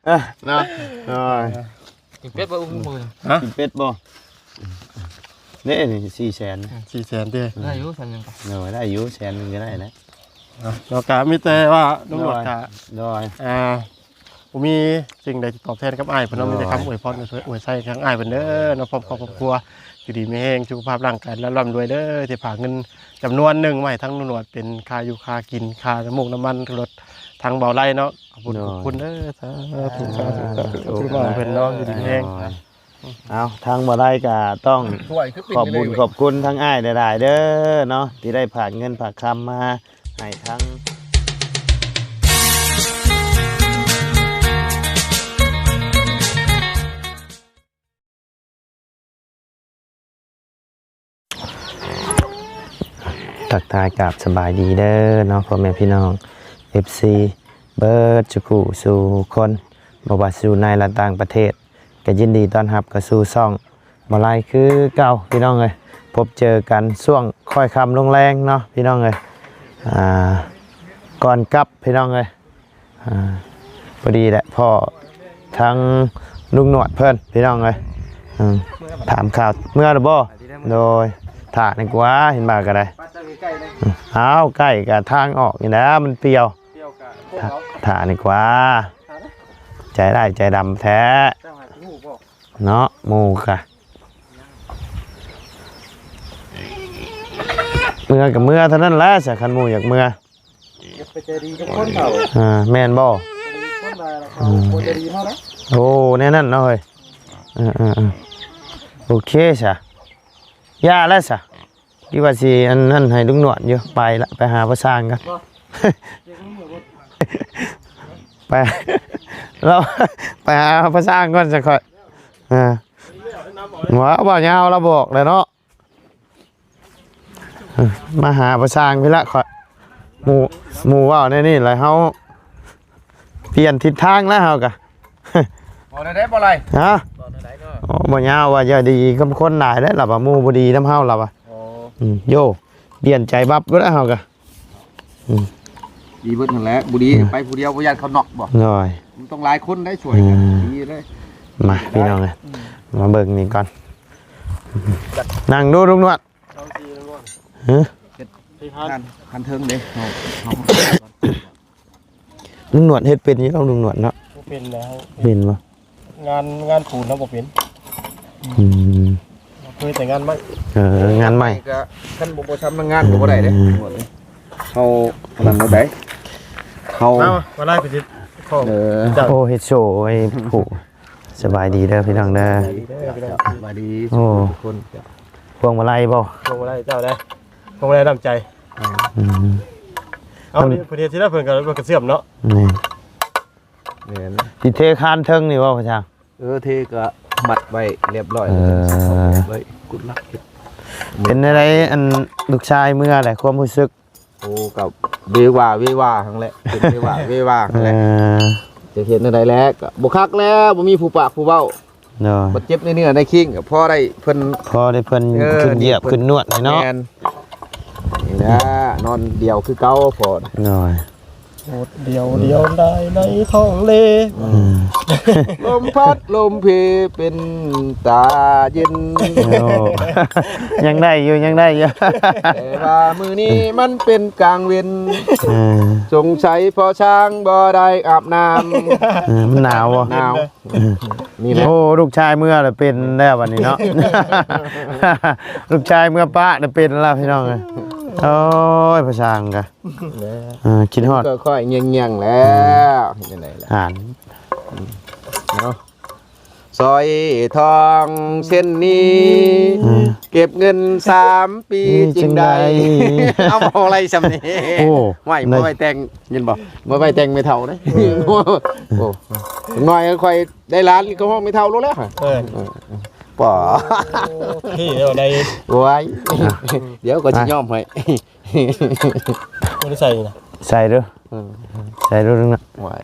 ເນາະ ໂອ້ຍ ກິນເປັດບໍ່? ອຸ້ມ ຮະ? ກິນເປັດບໍ່? ເດ້ນີ້ ສີ່ແສນ ສີ່ແສນເດ້ ໄດ້ຢູ່ແສນໜຶ່ງກໍ ໂດຍ ໄດ້ຢູ່ແສນໜຶ່ງກໍໄດ້ແຫຼະ ເນາະ ເນາະ ກະມີແຕ່ວ່າລຸງຫຼວດກະ ໂດຍ ອ່າ ບໍ່ມີສິ່ງໃດທີ່ຕອບແທນກັບອ້າຍເພິ່ນເນາະ ໂດຍ ມີແຕ່ຄຳອວຍພອນອວຍໄຊທາງອ້າຍເພິ່ນເດີເນາະ ພ້ອມຄອບຄອບຄົວ ຢູ່ດີມີແຮງ ສຸຂະພາບຮ່າງກາຍລ່ຳລວຍເດີ ທີ່ຝາກເງິນຈຳນວນໜຶ່ງມາໃຫ້ທາງລຸງຫຼວດ ເປັນຄ່າຢູ່ຄ່າກິນ ຄ່ານ້ຳມັນລົດທາງເບົາໄລເນາະ ຂອບຄຸນ ໂດຍ ຂອບຄຸນເດີ ສາທຸ ສາທຸ ສາທຸ ສາທຸ ມາເພິ່ນເນາະ ຢູ່ດີມີແຮງ ໂດຍ ເອົາ ທາງບໍ່ໄດ້ກໍຕ້ອງຂອບບຸນຂອບຄຸນທາງອ້າຍຫຼາຍໆເດີເນາະ ທີ່ໄດ້ຝາກເງິນຝາກຄຳມາໃຫ້ທາງ ທັກທາຍກາບສະບາຍດີເດີເນາະ ພໍ່ແມ່ພີ່ນ້ອງ ເອັຟຊີ ເບິດສູ່ຄູ່ສູ່ຄົນ ບໍ່ວ່າຊິຢູ່ໃນ ແລະ ຕ່າງປະເທດ ກໍຍິນດີຕ້ອນຮັບເຂົ້າສູ່ຊ່ອງບໍ່ໄລຄືເກົ່າ ພີ່ນ້ອງເອີຍ ພົບເຈີກັນຊ່ວງຄ່ອຍຄ່ຳລົງແລງເນາະ ພີ່ນ້ອງເອີຍ ອ່າ ກ່ອນກັບ ພີ່ນ້ອງເອີຍ ອ່າ ພໍດີແຫຼະ ພໍ້ທາງລຸງໜວດເພິ່ນ ພີ່ນ້ອງເອີຍ ອືມ ຖາມຂ່າວ ເມືອແລ້ວບໍ່? ໂດຍ ຖ້ານີ້ກວ່າ ເຫັນວ່າກໍໄດ້ ອືມ ອ້າວ ໃກ້ກັບທາງອອກນີ້ແຫຼະ ມັນປ່ຽວ ຖ້ານີ້ກວ່າ ໃຈຮ້າຍໃຈດຳແທ້ ເນາະ ໝູ່ກະ ເມືອກໍເມືອເທົ່ານັ້ນແຫຼະ ຊະ ຄັນໝູ່ຢາກເມືອ ຢ່າໄປໃຈດີກັບຄົນເຖົ້າ ອ່າ ແມ່ນບໍ່? ໃຈດີກັບຄົນຫຼາຍລະເຂົາ ອືມ ບໍ່ໃຈດີເທົ່າໃດ ໂອ້ ແນວນັ້ນເນາະເຮີ້ຍ ເອີໆໆ ໂອເຄຊະ ຢ່າແລ້ວຊະ ຄິດວ່າຊິອັນນັ້ນໃຫ້ລຸງໜວດຢູ່ ໄປລະ ໄປຫາພໍ່ຊ່າງກ່ອນ ບໍ່ ໄປ ລາວ ໄປຫາພໍ່ຊ່າງກ່ອນຊະຂ້ອຍ ເອີ ວ່າ ວ່າຍາວລາວບອກແລ້ວເນາະ ເອີ ມາຫາພໍ່ຊ່າງພີ້ລະຂ້ອຍ ໝູ່ ໝູ່ເວົ້າແນວນີ້ລະ ເຮົາປ່ຽນທິດທາງແລ້ວເຮົາກະ ເວົ້າແນວໃດບໍ່ໄລ ຮະ ເວົ້າແນວໃດເນາະ ໂອ້ ບໍ່ຍາວວ່າຢ່າດີກັບຄົນຫຼາຍເດ້ ລາວວ່າໝູ່ບໍ່ດີນຳເຮົາ ລາວວ່າ ໂອ້ ອືມ ໂຢ ປ່ຽນໃຈບັບເບິດແລ້ວເຮົາກະ ອືມ ດີເບິດຫັ້ນແຫຼະ ບໍ່ດີ ເອີ ໄປຜູ້ດຽວບໍ່ຢ້ານເຂົານັອກບໍ່? ໂດຍ ມັນຕ້ອງຫຼາຍຄົນໄດ້ຊ່ວຍກັນ ເອີ ດີເລີຍ ມາ ພີ່ນ້ອງເອີຍ ອືມ ມາເບິ່ງນີ້ກ່ອນ ນັ່ງດູລຸງໜວດ ເອົາຊິເບິ່ງ ຮະ ເຮັດງານ ງານເທິງເດ້ ເຮົາ ເຮົາ ລຸງໜວດເຮັດເປັນຢູ່ດອກ ລຸງໜວດເນາະ ບໍ່ເປັນແລ້ວ ເປັນບໍ່? ງານ ງານປູນເຮົາບໍ່ເປັນ ອືມ ເຄີຍແຕ່ງານໄມ້ ເອີ ງານໄມ້ ກໍຄັນບໍ່ ບໍ່ຊຳນານງານກໍບໍ່ໄດ້ເດ້ ອືມ ເຮົານັ້ນບໍ່ໄດ້ ເຮົາ ມາ ມາໄລ່ໄປຕິດ ເອີ ເຈົ້າ ໂອ້ ເຮັດໂຊໄວ້ຜູ້ ສະບາຍດີເດີພີ່ນ້ອງເດີ ສະບາຍດີ ໂອ້ ທຸກຄົນ ພວງມາໄລບໍ່? ພວງມາໄລເຈົ້າເດ້ ພວງມາໄລນ້ຳໃຈ ອືມ ເອົາ ນີ້ເພິ່ນເຮັດຊິລະ ເພິ່ນກໍ ເພິ່ນກໍເຊື່ອມເນາະ ນີ້ ແມ່ນ ຊິເທຄານເທິງນີ້ບໍ່ພໍ່ຊ່າງ? ເອີ ເທກໍມັດໄວ້ລຽບຮ້ອຍ ເອີ ແລ້ວກໍຊິເຂົ້າໄວ້ກຸດຫຼັກເຮັດ ເປັນແນວໃດ ອັນ ລູກຊາຍເມືອແຫຼະ ຄວາມຮູ້ສຶກ? ໂອ້ ກໍເວວາເວວາຫັ້ນແຫຼະ ເປັນເວວາເວວາຫັ້ນແຫຼະ ເອີ ຈະເຮັດແນວໃດແຫຼະ ກໍບໍ່ຄັກແລ້ວ ບໍ່ມີຜູ້ປາກຜູ້ເວົ້າ ໂດຍ ບາດເຈັບໃນເນື້ອໃນຄີງ ກໍພໍໄດ້ເພິ່ນ ພໍໄດ້ເພິ່ນ ເອີ ຂຶ້ນຢຽບຂຶ້ນນວດໃຫ້ເນາະ ແມ່ນ ນີ້ແຫຼະ ນອນດຽວຄືເກົ່າພໍ ໂດຍ ໂດດດຽວ ອືມ ດຽວດາຍໃນທ້ອງເລ ອືມ ລົມພັດລົມເພເປັນຕາເຢັນ ໂອ້ ຍັງໄດ້ຢູ່ ຍັງໄດ້ຢູ່ ແຕ່ວ່າມື້ນີ້ມັນເປັນກາງເວັນ ເອີ ສົງໄສພໍ່ຊ້າງບໍ່ໄດ້ອາບນ້ຳ ເອີ ມັນໜາວບໍ່? ໜາວ ເອີ ນີ້ແຫຼະ ໂອ້ ລູກຊາຍເມືອລະເປັນແລ້ວບັດນີ້ເນາະ ລູກຊາຍເມືອປະລະເປັນລະ ພີ່ນ້ອງເອີຍ ໂອ້ຍ ພໍ່ຊ່າງກະ ເອີ ຄິດຮອດ ຄ່ອຍໆ ງຽງໆ ແລ້ວ ເຮັດຈັ່ງໃດລະ ຫານ ເນາະ ສອຍທອງເສັ້ນນີ້ ເອີ ເກັບເງິນສາມປີຈຶ່ງໄດ້ ເອົາ ເອົາໄດ້ຊ່ຳນີ້ ໂອ້ ໄວ້ ບໍ່ໄວ້ແຕ່ງ ຍິນບໍ່ ບໍ່ໄວ້ແຕ່ງແມ່ເຖົ້າເດ້ ເອີ ໂອ້ ໜ້ອຍຂ້ອຍ ໄດ້ຫຼານກໍຮ້ອງແມ່ເຖົ້າໂລດແລ້ວ ເອີ ເອີ ບໍ່ ໂອ້ ເທ່ແລ້ວໄດ້ ໂອ້ຍ ດຽວກໍຊິຍອມໃຫ້ ບໍ່ໄດ້ໃສ່ນະ ໃສ່ເດີ ເອີ ໃສ່ເດີນະ ໂອ້ຍ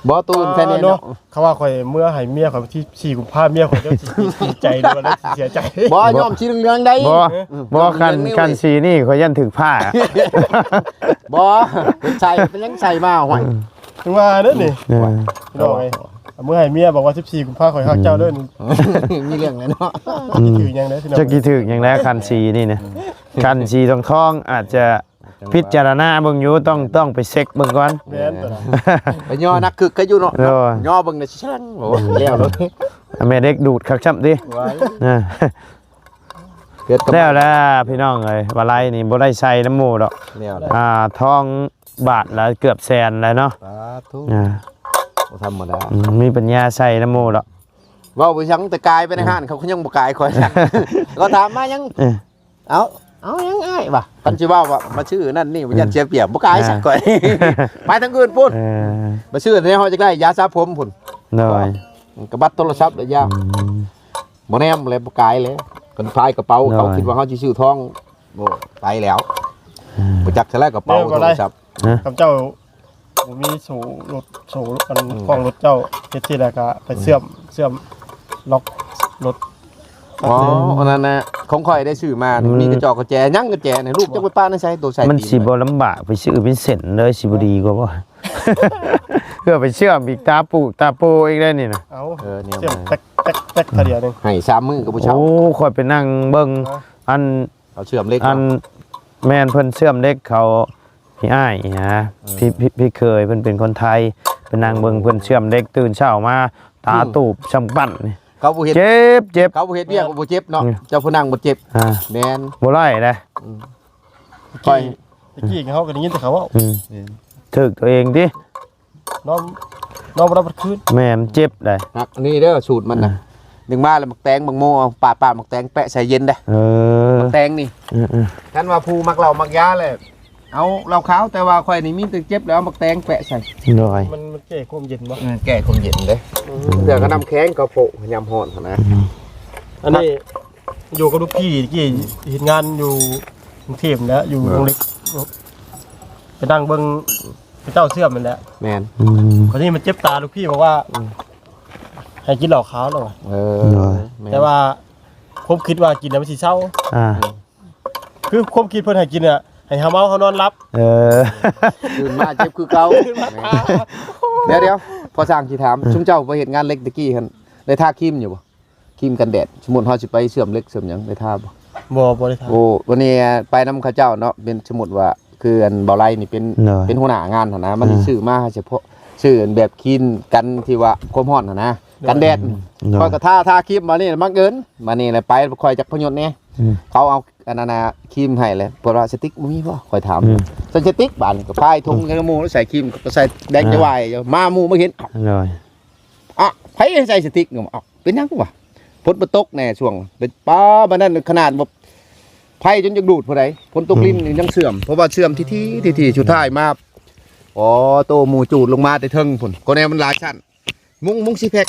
ບໍ່ ຕູ້ນໃສ່ແນ່ເນາະ ເນາະ ເຂົາວ່າຂ້ອຍເມືອໃຫ້ເມຍຂ້ອຍວັນທີສີ່ກຸມພາ ເມຍຂ້ອຍຈະຊິດີໃຈຫຼືວ່າຊິເສຍໃຈ ບໍ່ ຍ້ອມສີເຫຼືອງໃດ ບໍ່ ບໍ່ ຄັນ ຄັນສີນີ້ຂ້ອຍຢ້ານຖືກຜ້າ ບໍ່ ເພິ່ນໃສ່ ເພິ່ນຍັງໃສ່ມາ ໂອ້ຍ ເອີ ເຖິງວ່າເດ້ນີ້ ເອີ ພີ່ນ້ອງເອີຍ ເອົາມືໃຫ້ເມຍ ບອກວ່າສິບສີ່ກຸມພາ ຂ້ອຍຮັກເຈົ້າເດີນີ້ ມີເລື່ອງແລ້ວເນາະ ອືມ ຊິຖືກຫຍັງເດ້ພີ່ນ້ອງ ຈັກຊິຖືກຫຍັງແລ້ວ ຄັນສີນີ້ນະ ຄັນສີທອງໆ ອາດຈະ ພິຈາລະນາເບິ່ງຢູ່ ຕ້ອງ ຕ້ອງໄປເຊັກເບິ່ງກ່ອນ ແມ່ນ ໄປຍໍນັກຄຶກກໍຢູ່ເນາະ ຍໍເບິ່ງແດ່ຊິແຊງ ໂອ້ ແລ້ວໂລດ ແມ່ເດັກດູດຄັກຊ້ຳຕິ ແລ້ວແລ້ວພີ່ນ້ອງເອີຍ ວ່າໄລນີ້ບໍ່ໄດ້ໃສ່ນຳໝູ່ດອກ ແລ້ວແລ້ວ ອ່າ ທອງບາດລະເກືອບແສນແລ້ວເນາະ ສາທຸ ອ່າ ບໍ່ທຳມະດາ ອືມ ມີປັນຍາໃສ່ນຳໝູ່ດອກ ເວົ້າໄປຫຍັງ ແຕ່ກາຍໄປໃນຮ້ານ ເຂົາກໍຍັງບໍ່ກາຍຂ້ອຍ ກໍຖາມມາຫຍັງ ເອີ ເອົາ ເອົາຫຍັງອ້າຍວະ ຄັນຊິເວົ້າວ່າມາຊື້ນັ້ນນີ້ ຢ້ານເສຍປຽບ ບໍ່ກາຍ ເອີ ສັກຂ້ອຍ ໄປທາງອື່ນພຸ້ນ ເອີ ມາຊື້ແນວເຮົາຢາກໄດ້ ຢາສະຜົມພຸ້ນ ໂດຍ ກະບັດໂທລະສັບລະຢາ ອືມ ບໍ່ແນມແລ້ວ ບໍ່ກາຍແລ້ວ ຄັນພາຍກະເປົາ ໂດຍ ເຂົາຄິດວ່າເຮົາຊິຊື້ທອງ ໂອ້ ໄປແລ້ວ ອືມ ບໍ່ຈັກຊະແລ້ວກະເປົາ ແມ່ນບໍ່ ໂທລະສັບ ຮະ ຄຳເຈົ້າ ບໍ່ມີໂສ້ລົດ ໂສ້ອັນ ອືມ ຂອງລົດເຈົ້າ ເຮັດຊີ້ແລ້ວກະໄປເຊື່ອມ ເຊື່ອມລັອກລົດ ອໍ ອັນນັ້ນນະ ຂອງຂ້ອຍໄດ້ຊື້ມາ ອືມ ມີກະຈອກກະແຈ ຍັງກະແຈນະ ລູກຈັກໄປປະໃນໃສ ໂຕໃສ່ ມັນຊິບໍ່ລຳບາກ ໄປຊື້ເປັນເສັ້ນເລີຍ ຊິບໍ່ດີກວ່າບໍ່ ເພື່ອໄປເຊື່ອມອີກ ຕາປູຕາໂປອີກໄດ້ນີ້ນະ ເອົາ ເອີ ເຊື່ອມແຕັກ ແຕັກ ແຕັກ ເທື່ອດຽວໜຶ່ງ ໃຫ້ສາມມື້ກໍບໍ່ເຊົາ ໂອ້ ຂ້ອຍໄປນັ່ງເບິ່ງ ຮະ ອັນ ເຂົາເຊື່ອມເຫຼັກ ອັນ ເນາະ ແມ່ນ ເພິ່ນເຊື່ອມເຫຼັກ ເຂົາ ພີ່ອ້າຍນະ ເອີ ພີ່ ພີ່ ພີ່ເຂີຍ ເພິ່ນເປັນຄົນໄທ ໄປນັ່ງເບິ່ງເພິ່ນເຊື່ອມເຫຼັກ ຕື່ນເຊົ້າມາ ຕາ ອືມ ຕູບຊ່ຳປັ້ນນີ້ ເຂົາບໍ່ເຮັດ ເຈັບ ເຈັບ ເຂົາບໍ່ເຮັດວຽກ ອືມ ກໍບໍ່ເຈັບເນາະ ອືມ ເຈົ້າຜູ້ນັ່ງບໍ່ເຈັບ ອ່າ ແມ່ນ ບໍ່ໄດ້ເດ້ ອືມ ຂ້ອຍ ຕະກີ້ເຮົາກໍໄດ້ຍິນແຕ່ເຂົາເວົ້າ ອືມ ແມ່ນ ຖືກຕົວເອງຕິ ນອນ ນອນບໍ່ຫຼັບເບິດຄືນ ແມ່ນ ມັນເຈັບໄດ໋ ຮັກ ອັນນີ້ເດີ ສູດມັນນະ ອ່າ ດຶງມາແລ້ວໝາກແຕງ ໝາກໂມ ເອົາປາດໆ ໝາກແຕງແປະໃສ່ເຢັນເດ້ ເອີ ໝາກແຕງນີ້ ເອີໆ ຄັນວ່າຜູ້ມັກເຫຼົ້າມັກຢາແລ້ວ ເອົາເຫຼົ້າຂາວ ແຕ່ວ່າຂ້ອຍນີ້ມີແຕ່ເຈັບແລ້ວເອົາໝາກແຕງແປະໃສ່ ໂດຍ ມັນ ມັນແກ້ຄວາມເຢັນບໍ່ ເອີ ແກ້ຄວາມເຢັນເດ້ ອືມ ເທື່ອກໍນ້ຳແຂງເຂົາໂພະຍາມຮ້ອນຫັ້ນນະ ອືມ ອັນນີ້ ຢູ່ກັບລູກພີ່ ຕະກີ້ເຮັດງານຢູ່ກຸງເທບແຫຼະ ຢູ່ ເອີ ໂຮງເຫຼັກ ໄປນັ່ງເບິ່ງເຂົາເຈົ້າເຊື່ອມນັ້ນແຫຼະ ແມ່ນ ອືມ ບັດນີ້ມັນເຈັບຕາ ລູກພີ່ບອກວ່າ ອືມ ໃຫ້ກິນເຫຼົ້າຂາວແລ້ວວ່າ ເອີ ໂດຍ ແມ່ນ ແຕ່ວ່າຄວາມຄິດວ່າກິນແລ້ວມັນຊິເຊົາ ອ່າ ອືມ ຄືຄວາມຄິດເພິ່ນໃຫ້ກິນນະ ໃຫ້ເຮົາເມົາເຮົານອນຫຼັບ ເອີ ຕື່ນມາເຈັບຄືເກົ່າ ຕື່ນມາ ດຽວໆ ພໍຊ່າງຊິຖາມ ອືມ ຊຸມເຈົ້າໄປເຮັດງານເຫຼັກຕະກີ້ຫັ້ນ ໄດ້ທາຄຣີມຢູ່ບໍ່? ຄຣີມກັນແດດ ສົມມຸດເຮົາຊິໄປເຊື່ອມເຫຼັກເຊື່ອມຫຍັງ ໄດ້ທາບໍ່? ບໍ່ ບໍ່ໄດ້ທາ ໂອ້ ວັນນີ້ໄປນຳເຂົາເຈົ້າເນາະ ເປັນ ສົມມຸດວ່າ ຄືອັນເບົາໄລນີ້ເປັນ ໂດຍ ເປັນຫົວໜ້າງານຫັ້ນນະ ມັນຊິ ອືມ ຊື້ມາໃຫ້ສະເພາະ ຊື້ອັນແບບຄຣີມກັນທີ່ວ່າຄວາມຮ້ອນຫັ້ນນະ ໂດຍ ກັນແດດ ໂດຍ ຂ້ອຍກໍທາ ທາຄຣີມ ບາດນີ້ບັງເອີນ ບາດນີ້ແຫຼະໄປ ຂ້ອຍຈັກພະຍົດແດ່ ອືມ ເຂົາເອົາອັນນັ້ນນະຄຣີມໃຫ້ແຫຼະ ເພິ່ນວ່າສະຕິກບໍ່ມີບໍ່? ຂ້ອຍຖາມ ອືມ ໃສ່ສະຕິກ ບາດນີ້ກໍພາຍຖົງ ອືມ ໃສ່ໝູ່ ໃສ່ຄຣີມ ກໍໃສ່ແບງ ອ່າ ຈະໄຫວ້ ມາໝູ່ມາເຫັນ ໂດຍ ອະ ໃຜໃສ່ສະຕິກ? ເອົ້າ ເປັນຫຍັງວະ? ຝົນບໍ່ຕົກແດ່ຊ່ວງ ປາ ບາດນັ້ນຂະໜາດວ່າ ໄພຈົນຢາກດູດຜູ້ໃດ ຝົນຕົກ ອືມ ລິນຍັງເຊື່ອມ ເພາະວ່າເຊື່ອມຖີ່ໆ ຖີ່ໆ ສຸດທ້າຍມາ ອໍ ໂຕໝູ່ຈູດລົງມາແຕ່ເທິງພຸ້ນ ກໍແນວມັນຫຼາຍຊັ້ນ ມຸງ ມຸງຊີແພັກ